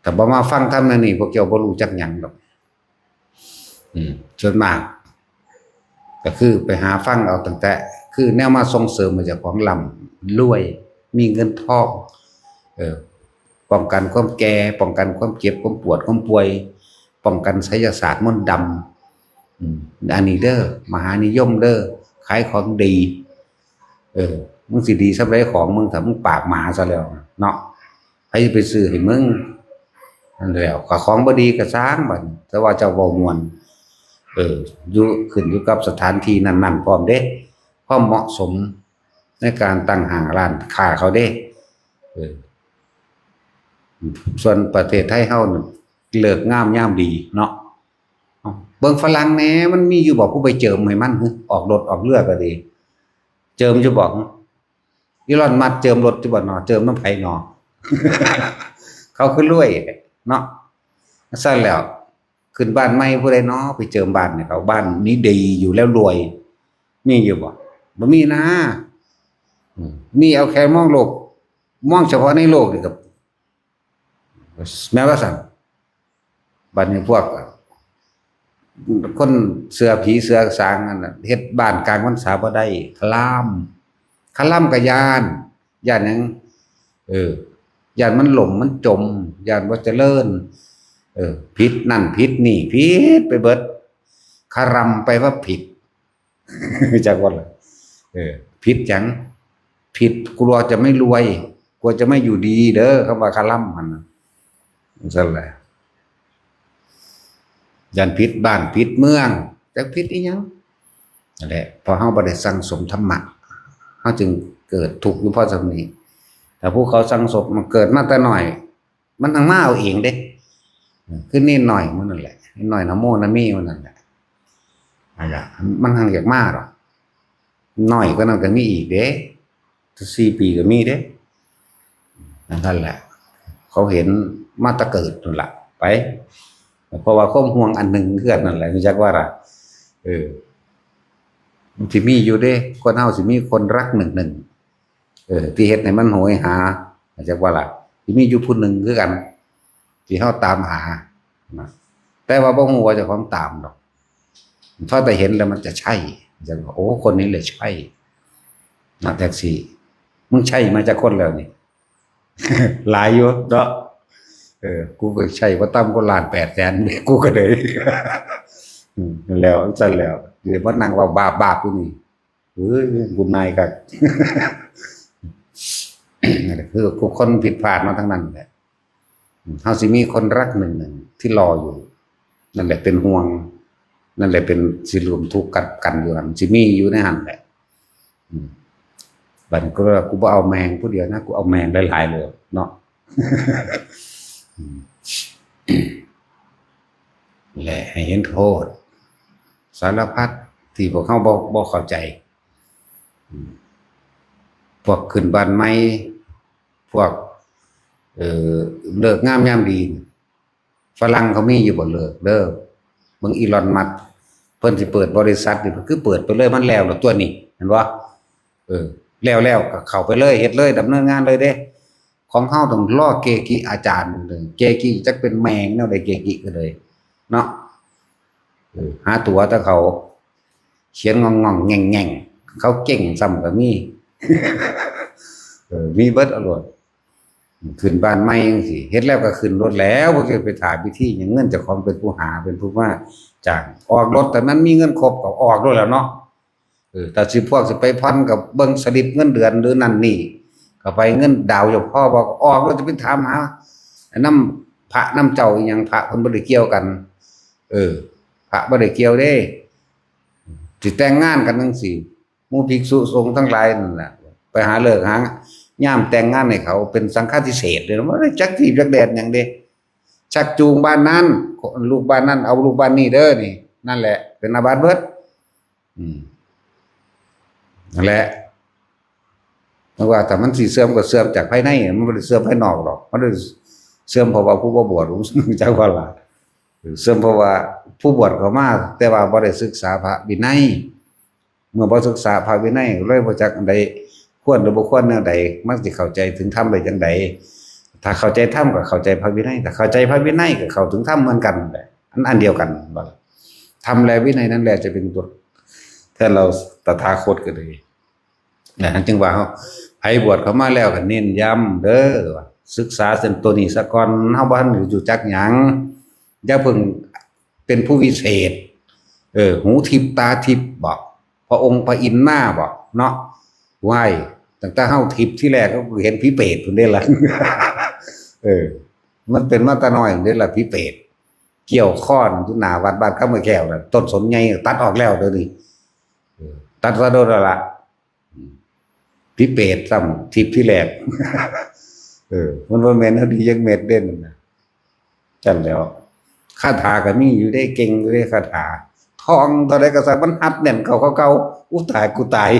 ถ้าบ่มาฟังธรรมแนวนี้ พวกเจ้าบ่รู้จักหยังดอก อืม ส่วนมาก ก็คือไปหาฟังเอาตั้งแต่ คือแนวมาส่งเสริมให้เจ้าของร่ำรวย มีเงินทอง เออ ป้องกันความแก่ ป้องกันความเจ็บ ความปวด ความป่วย ป้องกันไสยศาสตร์มนต์ดำ อืม อันนี้เด้อ มหานิยมเด้อ ขายของดี เออ มึงสิดีส่ำใดของมึง ถ้ามึงปากหมาซะแล้วเนาะ ไผสิไปซื้อให้มึง นั่นแหล้ว ก็ของบ่ดีก็ซ่างบัดนี้ แต่ว่าเจ้าเว้าม่วน เออ อยู่ ขึ้นอยู่กับสถานที่นั้นๆ พร้อมเด้ ความเหมาะสมในการตั้งห้างร้านค้าเขาเด้ เออ ส่วนประเทศไทยเฮานี่ ฤกษ์งามยามดีเนาะ เบิ่งฝรั่งแหน่ มันมีอยู่บ่ผู้ไปเจิมให้มัน ออกรถออกเรือก็ดี เจิมอยู่บ่ อีลอนมัสก์เจิมรถอยู่บ่หนอ เจิมนำไผหนอ เขาคือรวยเนาะ ซั่นแล้ว ขึ้นบ้านใหม่ผู้ใดหนอ ไปเจิมบ้านให้เขา บ้านนี้ดีอยู่แล้วรวย มีอยู่บ่ บ่มีนะ อืม มีเอาแค่มองโลก มองเฉพาะในโลกนี่ก็ แม่นว่าซั่น บัดนี้พวก คนเชื่อผีเชื่อสางนั่นน่ะ เฮ็ดบ้านกลางพรรษาบ่ได้ คลาม คลามก็ย้าน ย้านหยัง เออ ย้านมันล่มมันจม ย้านบ่เจริญ เออ ผิดนั่นผิดนี่ ผิดไปเบิด คลามไปว่าผิด จักว่าล่ะ เออ ผิดหยัง ผิดกลัวจะไม่รวย กลัวจะไม่อยู่ดีเด้อ คำว่าคลามหั่นน่ะ ซั่นแหละ ย้านผิดบ้านผิดเมือง จักผิดอีหยัง นั่นแหละ เพราะเฮาบ่ได้สั่งสมธรรมะ เฮาจึงเกิดทุกข์อยู่พอส่ำนี้ แต่ผู้เขาสั่งสม มันเกิดมาแต่น้อย มันทั้งมาเอาเองเด้ คือนิดหน่อยมันนั่นแหละ นิดหน่อยนะโมนะมีมันนั่นแหละ นั่นล่ะ มันทั้งอยากมาดอก น้อยกว่านั้นก็มีอีกเด้ สี่ปีก็มีเด้ นั่นแหละ เขาเห็นมาแต่เกิดนั่นล่ะ ไป เพราะว่าความห่วงอันหนึ่งคือกันนั่นแหละ รู้จักว่าล่ะ เออ มันสิมีอยู่เด้ คนเฮาสิมีคนรักหนึ่งหนึ่ง เออ ที่เฮ็ดให้มันโหยหา รู้จักว่าล่ะ สิมีอยู่ผู้หนึ่งคือกัน ที่เฮาตามหา นะ แต่ว่าบ่ฮู้ว่าเจ้าของตามดอก พอแต่เห็นแล้วมันจะใช่ จั่งว่า โอ้ คนนี้แหละใช่ นะ แท็กซี่ มึงใช่มาจักคนแล้วนี่ หลายอยู่เนาะ เออ กูก็ใช่บ่ต่ำกว่าล้านแปดแสน กูก็เลย อืม แล้ว ซั่นแล้ว เดี๋ยวมานั่งเว้าบาปๆ อยู่นี่ เอ้ย กูนายคัก นั่นแหละ คือทุกคนผิดพลาดมาทั้งนั้นแหละ อืม เฮาสิมีคนรักหนึ่งหนึ่งที่รออยู่ นั่นแหละเป็นห่วง นั่นแหละเป็นสิร่วมทุกข์กัน กันอยู่หั่น สิมีอยู่ในหั่นแหละ อืม บัดนี้ก็เลยว่า กูบ่เอาแม่งผู้เดียวนะ กูเอาแม่งหลายๆเลยเนาะ อืม และให้เห็นโทษ สารพัดที่พวกเขาบ่ บ่เข้าใจ อืม พวกขึ้นบ้านใหม่ พวก เอ่อ เลิกงามยามดี ฝรั่งเขามีอยู่บ่เลิกเด้อ เบิ่งอีลอนมัสก์ เพิ่นสิเปิดบริษัทนี่ คือเปิดไปเลย มันแล้วแล้วตัวนี้ เห็นบ่ เออ แล้วแล้วก็เข้าไปเลย เฮ็ดเลย ดำเนินงานเลยเด้ ของเฮาต้องรอเกจิอาจารย์เด้อ เกจิจักเป็นแม่งแนวใด เกจิก็เลย เนาะ เออ หาตั๋วแต่เขา เขียนง่องๆแง่งๆ เขาเก่งซ้ำก็มี เออ มีเบิดเอาโลด ขึ้นบ้านใหม่จังซี้ เฮ็ดแล้วก็ขึ้นโลดแล้ว บ่ได้ไปถ่าพิธีหยัง เงินเจ้าของเป็นผู้หา เป็นผู้มาจ้าง ออกโลด แต่มันมีเงินครบก็ออกโลดแล้วเนาะ เออ แต่สิพวกสิไปผ่อนก็เบิ่งสลิปเงินเดือนหรือนั่นนี่ ก็ไป เงินดาวเจ้าพ่อบอกออก แล้วจะไปถามหา นำพระนำเจ้าอีหยัง พระเพิ่นบ่ได้เกี่ยวกัน เออ พระบ่ได้เกี่ยวเด้ สิแต่งงานกันจังซี้ หมู่ภิกษุสงฆ์ทั้งหลายนั่นน่ะ ไปหาฤกษ์หายามแต่งงานให้เขา เป็นสังฆาทิเศษเลย บ่ได้จักที่จักแดนหยังเด้ ชักจูงบ้านนั้น ลูกบ้านนั้น เอาลูกบ้านนี้เด้อนี่ นั่นแหละ เป็นอาบัติเบิด อืม นั่นแหละ เพราะว่าถ้ามันสิเสื่อมก็เสื่อมจากภายใน มันบ่ได้เสื่อมภายนอกดอก มันได้เสื่อมเพราะว่าผู้บ่บวช จักว่าล่ะ เสื่อมเพราะว่าผู้บวชเข้ามา แต่ว่าบ่ได้ศึกษาพระวินัย เมื่อบ่ศึกษาพระวินัย เลยบ่จักอันใดควรหรือบ่ควรแนวใด มันสิเข้าใจถึงธรรมได้จั่งใด ถ้าเข้าใจธรรมก็เข้าใจพระวินัย ถ้าเข้าใจพระวินัยก็เข้าถึงธรรมเหมือนกันแหละ อัน อันเดียวกัน ธรรมและวินัยนั่นแหละจะเป็นตัวแทนเราตถาคตก็เลย นะ จึงว่าเฮา ไผบวชเข้ามาแล้วก็เน้นย้ำเด้อ ว่าศึกษาเส้นตัวนี้ซะก่อน เฮาบ่ทันรู้จักหยัง อย่าเพิ่งเป็นผู้วิเศษ เออ หูทิพย์ตาทิพย์บ่ พระองค์พระอินทร์มาบ่ เนาะ ว้าย ตั้งแต่เฮาทิพย์ที่แรกก็เห็นผีเปรตพุ้นเด้ล่ะ เออ มันเป็นมาแต่น้อยพุ้นเด้ล่ะ ผีเปรต เกี่ยวข้อนอยู่หน้าวัดบ้านคำแก้วน่ะ ต้นสนใหญ่ตัดออกแล้วเดี๋ยวนี้ เออ ตัดซะโดนแล้วล่ะ ผีเปรตซ้ำ ทิพย์ที่แรก เออ มันบ่แม่นเฮาดีจักเม็ดเด้นั่นน่ะ จั่นแหล้ว คาถาก็มีอยู่เด้ เก่งอยู่เด้ คาถา ท่องเท่าใดก็ซัก มันฮัดแน่นเข้า เข้า เข้า อู้ตาย กูตาย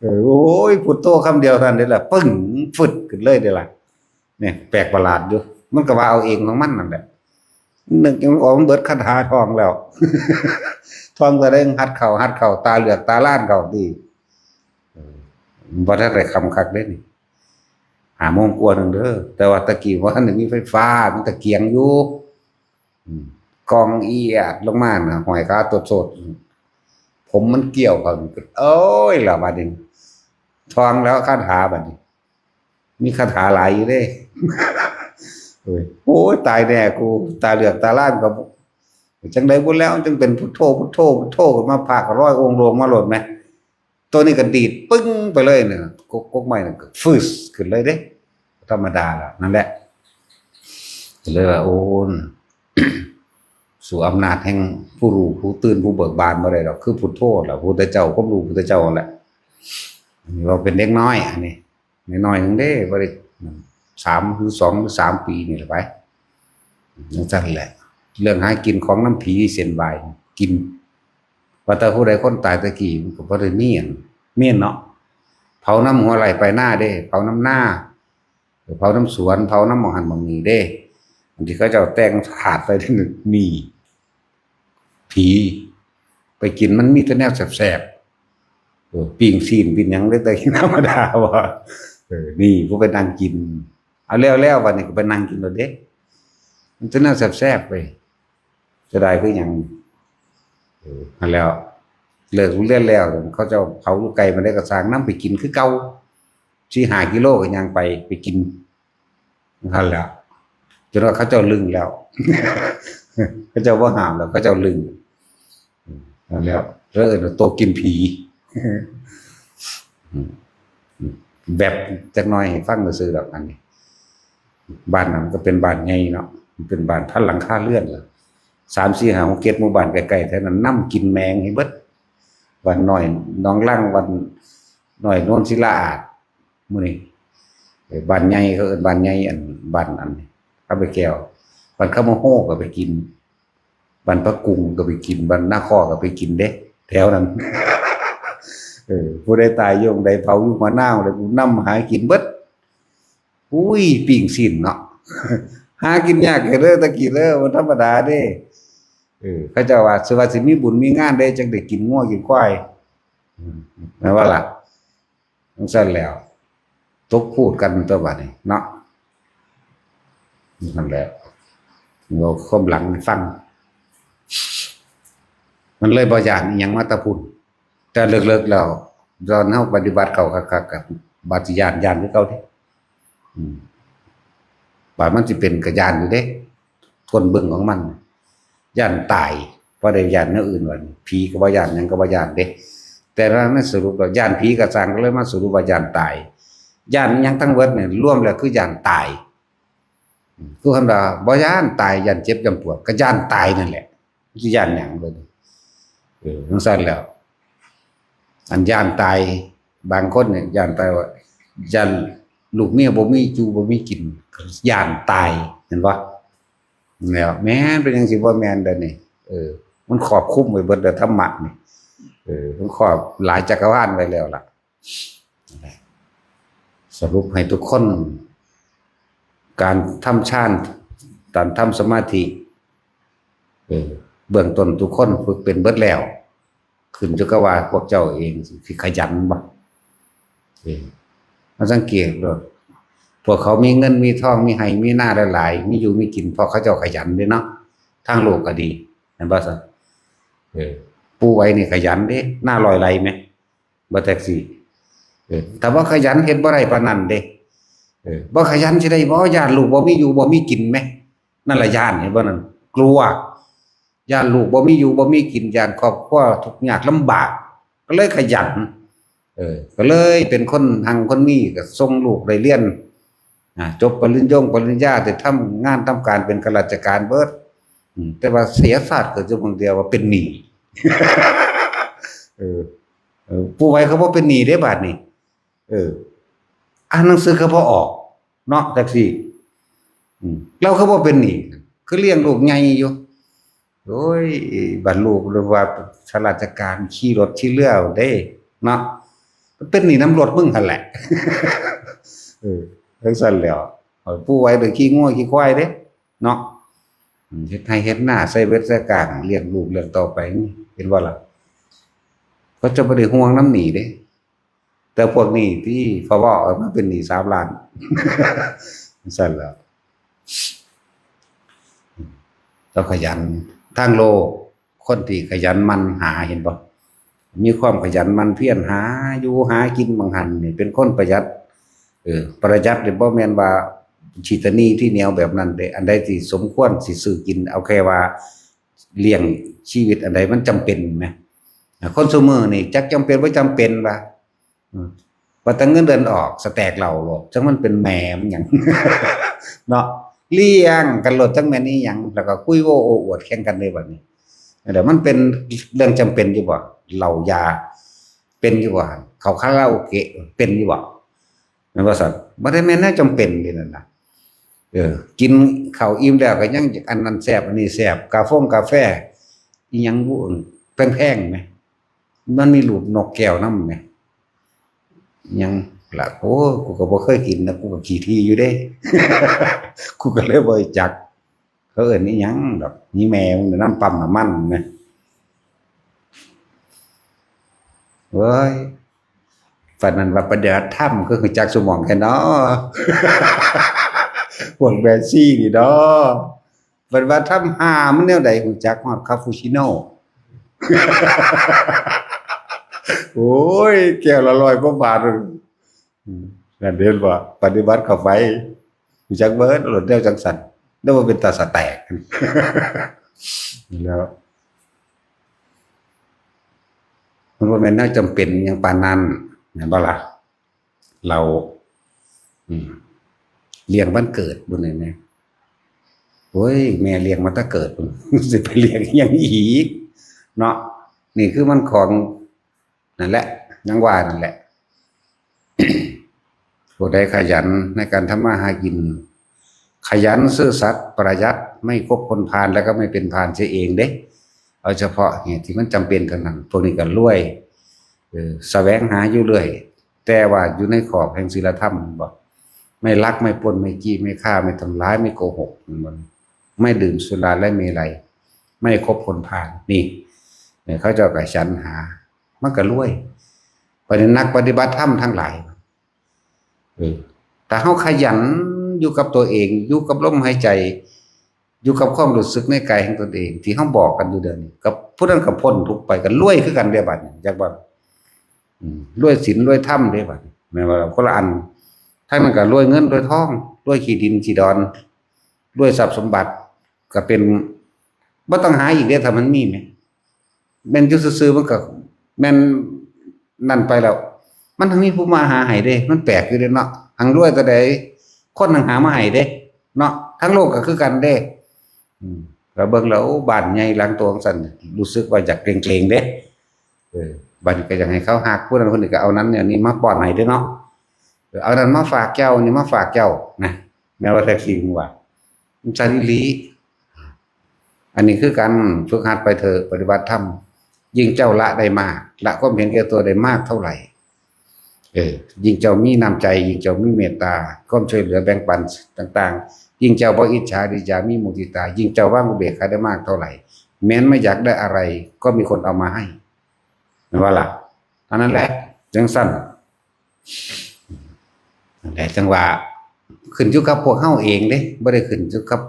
เออ โอ้ย พุทโธคำเดียวเท่านั้นเด้ล่ะ ปึ้ง ฟึดขึ้นเลยเด้ล่ะ เนี่ย แปลกประหลาดอยู่ มันก็ว่าเอาเองของมันนั่นแหละ นึกยังออกมันเบิดคาถาท่องแล้ว ท่องก็ได้หัดเข้า หัดเข้า ตาเหลือกตาล้านเข้าติ เออ บ่ทันได้ค่ำคักเด้นี่ ห้าโมงกว่าหนึ่งเด้อ แต่ว่าตะกี้บ่ทันได้มีไฟฟ้า มีตะเกียงอยู่ อืม กองอีแอดลงมาน่ะ ห้อยขาตดโสด ผมมันเกี่ยวเขา โอ้ย แล้วบัดนี้ ท่องแล้วคาถาบัดนี้ มีคาถาหลายอยู่เด้ โอ้ย โอ้ย ตายแน่กู ตาเหลือกตาล้านก็ จั่งใดบุแล้ว จั่งเป็นพุทโธ พุทโธ พุทโธ ขึ้นมา พระก็ลอยองค์ลงมาโลดแหม ตัวนี้ก็ดีดปึ้งไปเลยเนี่ย กก กกไม้นั่นก็ฟึสขึ้นเลยเด้ ธรรมดาแล้ว นั่นแหละ ก็เลยว่า โอ้ สู้อำนาจแห่งผู้รู้ ผู้ตื่น ผู้เบิกบานบ่ได้ดอก คือพุทโธล่ะ พุทธเจ้า ความรู้พุทธเจ้านั่นแหละ อันนี้ว่าเป็นเด็กน้อย อันนี้ น้อยๆหนึ่งเด้ บ่ได้ สาม หรือ สอง หรือ สาม ปีนี่แหละไป จั่งซั้นแหละ เรื่องหากินของนำผีเส้นไหว้ กิน ว่าแต่ผู้ใดคนตายตะกี้มันก็บ่ได้มีหยัง มีเนาะ เผานำหัวไร่ปลายนาเด้ เผานำนา เผานำสวน เผานำหม่องหั่นหม่องนี่เด้ อันที่เขาเจ้าแต่งถาดไปนี่ ผี ไปกินมันมีแต่แนวแซ่บๆ เออ ปิ้งซี้น ปิ้งหยังได้แต่ธรรมดาบ่ เออ นี่ผู้ไปนั่งกิน เอาแล้วๆ บัดนี้ก็ไปนั่งกินโลดเด้ มันจะแนวแซ่บๆ ไป จะได้คือหยัง เออ หั้นแหล้ว เลิกโรงเรียนแล้ว เขาเจ้าเผาอยู่ไกลปานใดก็ซ่าง นำไปกินคือเก่า สี่ห้ากิโลก็ย่างไป ไปกิน หั้นแหล้ว จนว่าเขาเจ้าลึงแล้ว เขาเจ้าบ่ห้ามแล้ว เขาเจ้าลึง หั้นแหล้ว แล้วเอิ้นว่าโตกินผี แบบจักหน่อยให้ฟังซื่อๆดอกอันนี้ บ้านนั้นก็เป็นบ้านใหญ่เนาะ มันเป็นบ้านพันหลังคาเรือนล่ะ สาม สี่ ห้า หก เจ็ด หมู่บ้านใกล้ๆแถวนั้นนำกินแมงให้เบิด บ้านน้อยหนองลัง บ้านน้อยโนนศิลาอาด หมู่นี้ เอ่อ บ้านใหญ่เขาเอิ้นบ้านใหญ่ อัน บ้านอันนี้ คำแก้ว บ้านคำโฮก็ไปกิน บ้านพระกรุงก็ไปกิน บ้านนาคอก็ไปกินเด้ แถวนั้น เออ ผู้ใดตายอยู่หม้องใด เผาอยู่หัวหน้าหม้องใด กูนำหากินเบิด อุ้ย ปิ้งซี้นเนาะ หากินยากเด้อ ตะกี้เด้อ บ่ธรรมดาเด้ เออ เขาเจ้าว่า สิว่าสิมีบุญมีงานเด้ จั่งได้กินงัวกินควาย อืม แม่นบ่ล่ะ จั่งซั้นแล้ว ตกพูดกันตัวบัดนี้เนาะ นั่นแหละ เว้าความหลังให้ฟัง มันเลยบ่ย้านอิหยังมาแต่พุ้น แต่เลิกๆแล้ว ตอนเฮาปฏิบัติเข้าคักๆ ก็บาดสิย้าน ย้านคือเก่าเด้ อืม บาดมันสิเป็นก็ย้านอยู่เด้ ทนเบิ่งของมัน ย้านตาย บ่ได้ย้านแนวอื่นว่า ผีก็บ่ย้าน หยังก็บ่ย้านเด้ แต่ว่าในสรุปแล้ว ย้านผีก็ซ่าง ก็เลยมาสรุปว่าย้านตาย ย้านหยังทั้งเบิดเนี่ย รวมแล้วคือย้านตาย อืม คือคำว่าบ่ย้านตาย ย้านเจ็บ ย้านปวด ก็ย้านตายนั่นแหละ สิย้านหยังเบิ่ง เออ จั่งซั้นแล้ว อันย้านตาย บางคนเนี่ยย้านตายว่า ย้านลูกเมียบ่มีอยู่บ่มีกิน ย้านตาย เห็นบ่ แล้ว แม่นเป็นจั่งซี้ บ่แม่นเด้อนี่ เออ มันครอบคลุมไว้เบิดแล้ว ธรรมะนี่ เออ มันครอบหลายจักรวาลไว้แล้วล่ะ สรุปให้ทุกคน การทำฌาน การทำสมาธิ เออ เบื้องต้นทุกคนฝึกเป็นเบิดแล้ว ขึ้นอยู่กับว่าพวกเจ้าเองสิขยันบ่ เออ มาสังเกตดู พวกเขามีเงินมีทอง มีไฮ่มีนาหลายๆ มีอยู่มีกิน เพราะเขาเจ้าขยันเด้เนาะ ทางโลกก็ดี เห็นบ่ซั่น เออ ปู่ไหวนี่ขยันเด้ นาร้อยไร่แหม บ่แท็กซี่ เออ ถ้าบ่ขยันเฮ็ดบ่ได้ปานนั้นเด้ เออ บ่ขยันสิได้บ่ ย้านลูกบ่มีอยู่บ่มีกินแหม นั่นล่ะย้าน เห็นบ่นั่น กลัว ย้านลูกบ่มีอยู่บ่มีกิน ย้านครอบครัวทุกข์ยากลำบาก ก็เลยขยัน เออ ก็เลยเป็นคนฮังคนมี ก็ส่งลูกได้เรียน อ่า จบปริญญงปริญญา ได้ทำงานทำการเป็นข้าราชการเบิด อืม แต่ว่าเสียชาติเกิดอยู่หม้องเดียวว่าเป็นหนี้ เออ เออ ปู่ไหวเขาบ่เป็นหนี้เด้บาดนี้ เออ อ่านหนังสือเขาบ่ออก เนาะ แท็กซี่ อืม ลาวคือบ่เป็นหนี้ คือเลี้ยงลูกใหญ่อยู่ โอ้ย บัดลูกเรียกว่าข้าราชการ ขี่รถขี่เรือเด้ เนาะ เป็นหนี้นำรถมึงหั่นแหละ เออ จั่งซั้นแล้ว เออ ปู่ไหวไปขี่งัวขี่ควายเด้ เนาะ อืม เฮ็ดไฮ่เฮ็ดนา ใส่เวทใส่กลาง เลี้ยงลูกเลี้ยงเต้าไป เห็นบ่ล่ะ เขาเจ้าบ่ได้ห่วงนำหนี้เด้ แต่พวกนี้ที่เขาบอกว่ามันเป็นหนี้สามล้าน จั่งซั้นแล้ว เจ้าขยัน ทางโลก คนที่ขยันหมั่นหา เห็นบ่ มีความขยันหมั่นเพียรหาอยู่หากิน บางหันนี่เป็นคนประหยัด เออ ประหยัดนี่บ่แม่นว่าขี้ตะหนี่ทีเหนียวแบบนั้นเด้ อันใดที่สมควรสิซื้อกิน เอาแค่ว่าเลี้ยงชีวิต อันใดมันจำเป็นแหม คนซุมื้อนี่จักจำเป็นบ่จำเป็นว่า อืม ว่าแต่เงินเดือนออก สแต็กเหล้าโลด จั่งมันเป็นแหมมันหยัง เนาะ เลี้ยงกันโลด จั่งแม่นอีหยัง แล้วก็คุยโว้โอ้อวดแข่งกันเลยบัดนี้ เดี๋ยวมันเป็นเรื่องจำเป็นอยู่บ่ เหล้ายา เป็นอยู่บ่ เข้าคาราโอเกะ เป็นอยู่บ่ แม่นบ่ซั่น บ่ได้แม่นแนวจำเป็นเด้นั่นน่ะ เออ กินข้าวอิ่มแล้วก็ยังอันนั้นแซ่บ อันนี้แซ่บ กาฟงกาแฟ อีหยังบุ แพงๆ แหม มันมีรูปนกแก้วนำแหม หยังล่ะ โอ้ กูก็บ่เคยกินนะ กูก็ขี้ถี่อยู่เด้ กูก็เลยบ่รู้จัก เขาเอิ้นอีหยังดอก มีแม่มึงน่ะนำปั๊มน้ำมันนะ เว้ย ปานนั้นว่าปฏิบัติธรรมคือรู้จักซุหม่องแท้เนาะ พวกแม่ชีนี่เนาะ ปฏิบัติธรรมหามันแนวใดรู้จักฮอดคาปูชิโน่ โอ้ย แก้วละร้อยกว่าบาท อืม นั่นเห็นบ่ ปฏิบัติเข้าไป รู้จักเบิดโลดแนวจั่งซั้น แล้วบ่เป็นตาสะแตก แล้ว มันบ่แม่นแนวจำเป็นหยังปานนั้น แม่นบ่ล่ะ เหล้า อืม เลี้ยงวันเกิดบุญเนี่ยนะ โอ้ย แม่เลี้ยงมาแต่เกิด สิไปเลี้ยงหยังอีก เนาะ นี่คือมันของ นั่นแหละ ยังว่านั่นแหละ ผู้ใดขยันในการทำมาหากิน ขยันซื่อสัตย์ประหยัด ไม่คบคนพาลแล้วก็ไม่เป็นพาลเสียเองเด้ เอาเฉพาะเหตุที่มันจำเป็นเท่านั้น พวกนี้ก็รวย เออ แสวงหาอยู่เรื่อย แต่ว่าอยู่ในขอบแห่งศีลธรรม บ่ ไม่ลักไม่ปล้นไม่จี้ไม่ฆ่าไม่ทำร้ายไม่โกหก มัน ไม่ดื่มสุราและเมรัย ไม่คบคนพาล นี่ เนี่ย เขาเจ้าก็สรรหา มันก็รวย ประเด็นนักปฏิบัติธรรมทั้งหลาย เออ ถ้าเฮาขยันอยู่กับตัวเอง อยู่กับลมหายใจ อยู่กับความรู้สึกในกายของตนเอง ที่เฮาบอกกันอยู่เดี๋ยวนี้ กับผู้นั้นก็พ้นทุกข์ไป ก็รวยคือกันเด้บัดนี้ จักว่า อืม รวยศีลรวยธรรมเด้บัดนี้ แม่นบ่ล่ะ คนละอัน ทางนั้นก็รวยเงินรวยทอง รวยขี้ดินขี้ดอน รวยทรัพย์สมบัติ ก็เป็น บ่ต้องหาอีกเด้ ถ้ามันมีแหม แม่นอยู่ซื่อๆ มันก็แม่นนั่นไปแล้ว มันทั้งมีผู้มาหาให้เด้ มันแปลกอยู่เด้เนาะ หังรวยแต่ใด คนหังหามาให้เด้ เนาะ ทั้งโลกก็คือกันเด้ อืม แล้วเบิ่งแล้ว โอ้ บ้านใหญ่หลังโตจั่งซั่น รู้สึกว่าอยากเกรงๆ เด้ เออ บัดนี้ก็อยากให้เขาฮัก ผู้นั้นคนนี้ก็เอานั้นเนี่ยนี่มาป้อนให้เด้เนาะ เออ เอานั้นมาฝากเจ้า นี่มาฝากเจ้า นะ แม่นว่าแท้จริงว่า มันจั่งอีหลี อันนี้คือการฝึกหัดไปเถอะ ปฏิบัติธรรม ยิ่งเจ้าละได้มาก ละความเห็นแก่ตัวได้มากเท่าไหร่ เออ ยิ่งเจ้ามีน้ำใจ ยิ่งเจ้ามีเมตตา ความช่วยเหลือแบ่งปันต่างๆ ยิ่งเจ้าบ่อิจฉาริษยา มีมุทิตา ยิ่งเจ้าวางอุเบกขาได้มากเท่าไหร่ แม้นไม่อยากได้อะไร ก็มีคนเอามาให้ แม่นบ่ล่ะ อันนั้นแหละ จั่งซั่น นั่นแหละ จั่งว่า ขึ้นอยู่กับพวกเฮาเองเด้ บ่ได้ขึ้นอยู่กับ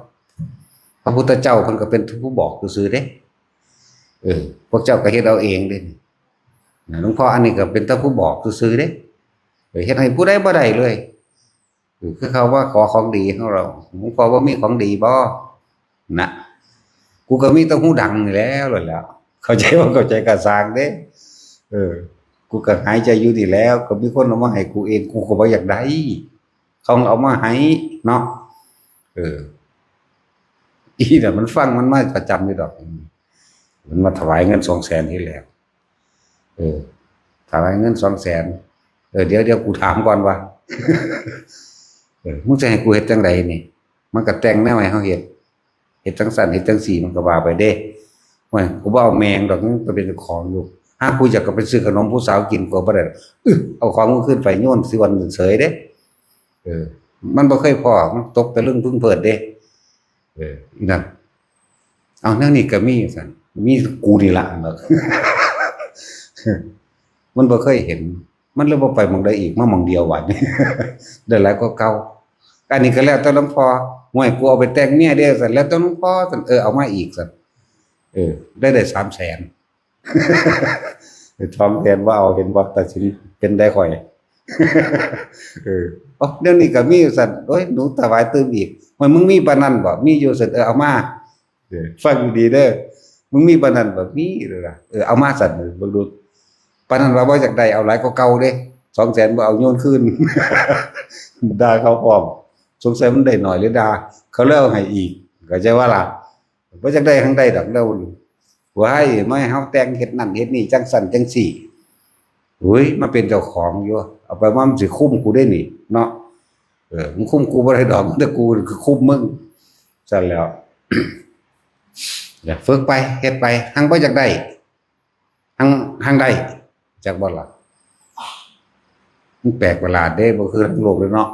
พระพุทธเจ้า เพิ่นก็เป็นผู้บอกซื่อๆ เด้ เออ พวกเจ้าก็เฮ็ดเอาเองเด้ นะ หลวงพ่ออันนี้ก็เป็นแต่ผู้บอกซื่อๆ เด้ เออ เฮ็ดให้ผู้ใดบ่ได้เลย เออ คือเขาว่าขอของดีของเรา หลวงพ่อบ่มีของดีบ่ นะ กูก็มีแต่หูดังนี่แหล้ว แล้ว เข้าใจบ่เข้าใจก็ซ่างเด้ เออ กูก็หายใจอยู่นี่แหล้ว ก็มีคนเอามาให้กูเอง กูก็บ่อยากได้ เขาเอามาให้เนาะ เออ อีน่ะมันฟังมันมาประจำอยู่ดอก มันมาถวายเงินสองแสนทีแรก เออ ถวายเงินสองแสน เออ เดี๋ยว เดี๋ยวกูถามก่อนว่า เออ มึงจะให้กูเฮ็ดจั่งใดนี่ มันก็แต่งแนวให้เฮาเฮ็ด เฮ็ดจั่งซั่น เฮ็ดจั่งซี่ มันก็ว่าไปเด้ โอ้ย กูบ่เอาแม่งดอก มึงไปเป็นเจ้าของอยู่ หากูอยากก็ไปซื้อขนมผู้สาวกิน กูบ่ได้ อึ เอาของมึงขึ้นไปโยนสิวันเสยเด้ เออ มันบ่เคยพ้อ มันตกตะลึงพึงเพิดเด้ เออ อีนั่น เอาแนวนี้ก็มีซั่น มีกูนี่ล่ะ เนาะ มันบ่เคยเห็น มันเลยบ่ไปหม่องใดอีก มาหม่องเดียวบัดนี้ ได้หลายกว่าเก่า อันนี้ก็แล้วแต่หลวงพ่อ ห่วย กูเอาไปแต่งเมียเด้ซั่น แล้วแต่หลวงพ่อซั่น เออ เอามาอีกซั่น เออ ได้ ได้สามแสน สองแสนบ่เอา เห็นบ่ ตัดสินเป็นได้ข่อย เออ อ๋อ เดี๋ยวนี้ก็มีซั่น โอ้ย หนูถวายตื่มอีก ห่วย มึงมีปานนั้นบ่ มีอยู่ซั่น เออ เอามา เออ ฟังดีๆ เด้อ มึงมีปานนั้นบ่ มีเลยล่ะ เออ เอามาซั่น เบิ่งดู ปานนั้นว่าบ่อยากได้ เอาหลายกว่าเก่าเด้ สองแสน บ่เอา โยนคืน ด่าเขาพร้อม สงสัยมันได้น้อยหรือด่า เขาเลยเอาให้อีก เข้าใจบ่ล่ะ บ่อยากได้ทางใดดอก แล้ว ว่าให้มาให้เฮาแต่งเฮ็ดนั่นเฮ็ดนี่ จั่งซั่นจั่งซี่ โอ้ย มาเป็นเจ้าของอยู่ เอาไปมามันสิคุมกูได้นี่ เนาะ เออ มึงคุมกูบ่ได้ดอก แต่กูคือคุมมึง ซั่นแล้ว อยากฝึกไป เฮ็ดไป หังบ่อยากได้ หัง หังได้ จักบ่ล่ะ มันแปลกประหลาดเด้ บ่คือทั้งโลกเลยเนาะ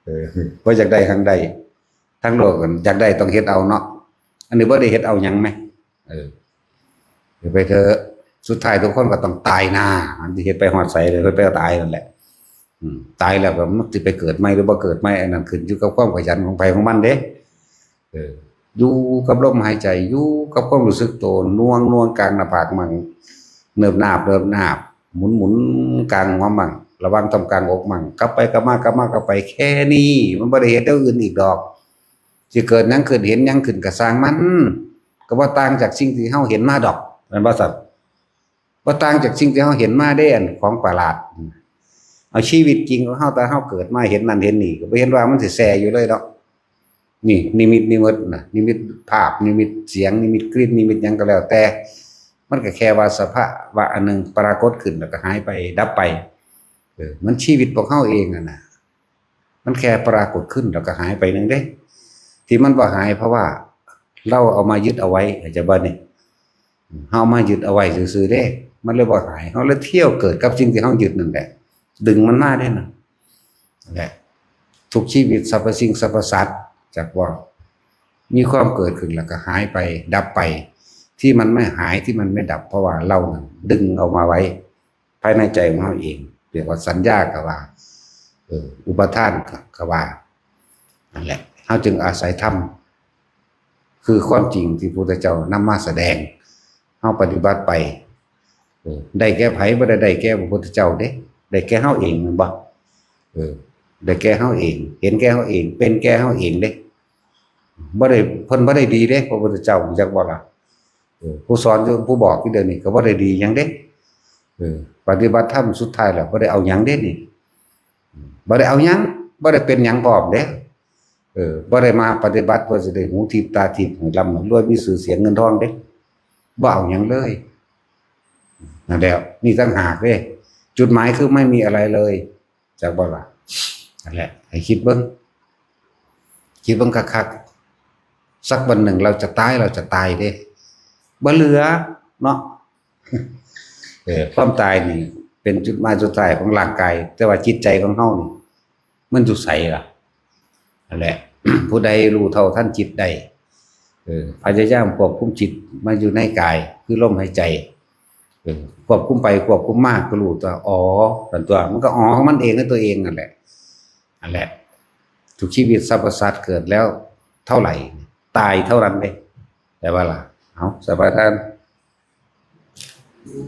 เออ บ่อยากได้หังได้ ทั้งโลกอยากได้ต้องเฮ็ดเอาเนาะ อันนี้บ่ได้เฮ็ดเอาหยังแหม เออ เดี๋ยวไปเถอะ สุดท้ายทุกคนก็ต้องตายหน้า มันสิเฮ็ดไปฮอดไสเลย ไปตายนั่นแหละ อืม ตายแล้วก็มันสิไปเกิดใหม่หรือบ่เกิดใหม่ อันนั้นขึ้นอยู่กับความขยันของไผของมันเด้ เออ อยู่กับลมหายใจ อยู่กับความรู้สึกตัว หน่วง หน่วงกลางหน้าผากมั่ง เนิบนาบ เนิบนาบ หมุน หมุนกลางหัวมั่ง ระวังตรงกลางอกมั่ง กลับไปกลับมา กลับมากลับไป แค่นี้ มันบ่ได้เฮ็ดแนวอื่นอีกดอก สิเกิดหยังขึ้น เห็นหยังขึ้นก็ซ่างมัน ก็บ่ต่างจากสิ่งที่เฮาเห็นมาดอก แม่นบ่ซั่น บ่ต่างจากสิ่งที่เฮาเห็นมาเด้ อันของประหลาด เอาชีวิตจริงของเฮา แต่เฮาเกิดมาเห็นนั่นเห็นนี่ ก็บ่เห็นว่ามันสิแซ่อยู่เลยดอก นี่นิมิต นิมิตนะ นิมิตภาพ นิมิตเสียง นิมิตกลิ่น นิมิตหยังก็แล้วแต่ มันก็แค่ว่าสภาวะอันหนึ่งปรากฏขึ้นแล้วก็หายไป ดับไป เออ มันชีวิตพวกเฮาเองอะนะ มันแค่ปรากฏขึ้นแล้วก็หายไปหนึ่งเด้ ที่มันบ่หายเพราะว่าเราเอามายึดเอาไว้ เข้าใจบ่นี่ เฮามายึดเอาไว้ซื่อๆเด้ มันเลยบ่หาย เฮาเลยเที่ยวเกิดกับสิ่งที่เฮายึดนั่นแหละ ดึงมันมาเด้นั่นแหละ ทุกชีวิต สรรพสิ่งสรรพสัตว์ จักว่า มีความเกิดขึ้นแล้วก็หายไป ดับไป ที่มันไม่หาย ที่มันไม่ดับ เพราะว่าเรานั่นดึงเอามาไว้ ภายในใจของเราเอง เรียกว่าสัญญาก็ว่า เออ อุปาทานก็ว่า นั่นแหละ เราจึงอาศัยธรรม คือความจริงที่พระพุทธเจ้านำมาแสดง เราปฏิบัติไป เออ ได้แก่ไผ บ่ได้ได้แก่พระพุทธเจ้าเด้ ได้แก่เราเองแม่นบ่ เออ ได้แก่เราเอง เห็นแก่เราเอง เป็นแก่เราเองเด้ บ่ได้ เพิ่นบ่ได้ดีเด้ พระพุทธเจ้า รู้จักบ่ล่ะ เออ ผู้สอนอยู่ ผู้บอกอยู่เดี๋ยวนี้ก็บ่ได้ดีหยังเด้ เออ ปฏิบัติธรรมสุดท้ายแล้วบ่ได้เอาหยังเด้นี่ บ่ได้เอาหยัง บ่ได้เป็นหยังพร้อมเด้ เออ บ่ได้มาปฏิบัติเพื่อสิได้หูทิพย์ตาทิพย์ ให้ร่ำให้รวย มีชื่อเสียงเงินทองเด้ บ่เอาหยังเลย นั่นแหละ นี่ต่างหากเด้ จุดหมายคือไม่มีอะไรเลย จักบ่ล่ะ นั่นแหละ ให้คิดเบิ่ง คิดเบิ่งคักๆ สักวันหนึ่งเราจะตาย เราจะตายเด้ บ่เหลือเนาะ เออ ความตายนี่เป็นจุดหมายสุดท้ายของร่างกาย แต่ว่าจิตใจของเฮานี่ มันอยู่ไสล่ะ นั่นแหละ ผู้ใดรู้เท่าทันจิตได้ เออ พยายามควบคุมจิตมาอยู่ในกาย คือลมหายใจ เออ ควบคุมไปควบคุมมาก็รู้ตัว อ๋อ นั่นตัว มันก็อ๋อของมันเองในตัวเองนั่นแหละ นั่นแหละ ทุกชีวิตสรรพสัตว์เกิดแล้วเท่าไหร่ ตายเท่านั้นเด้ แต่ว่าล่ะ เอา สรรพทาน อยู่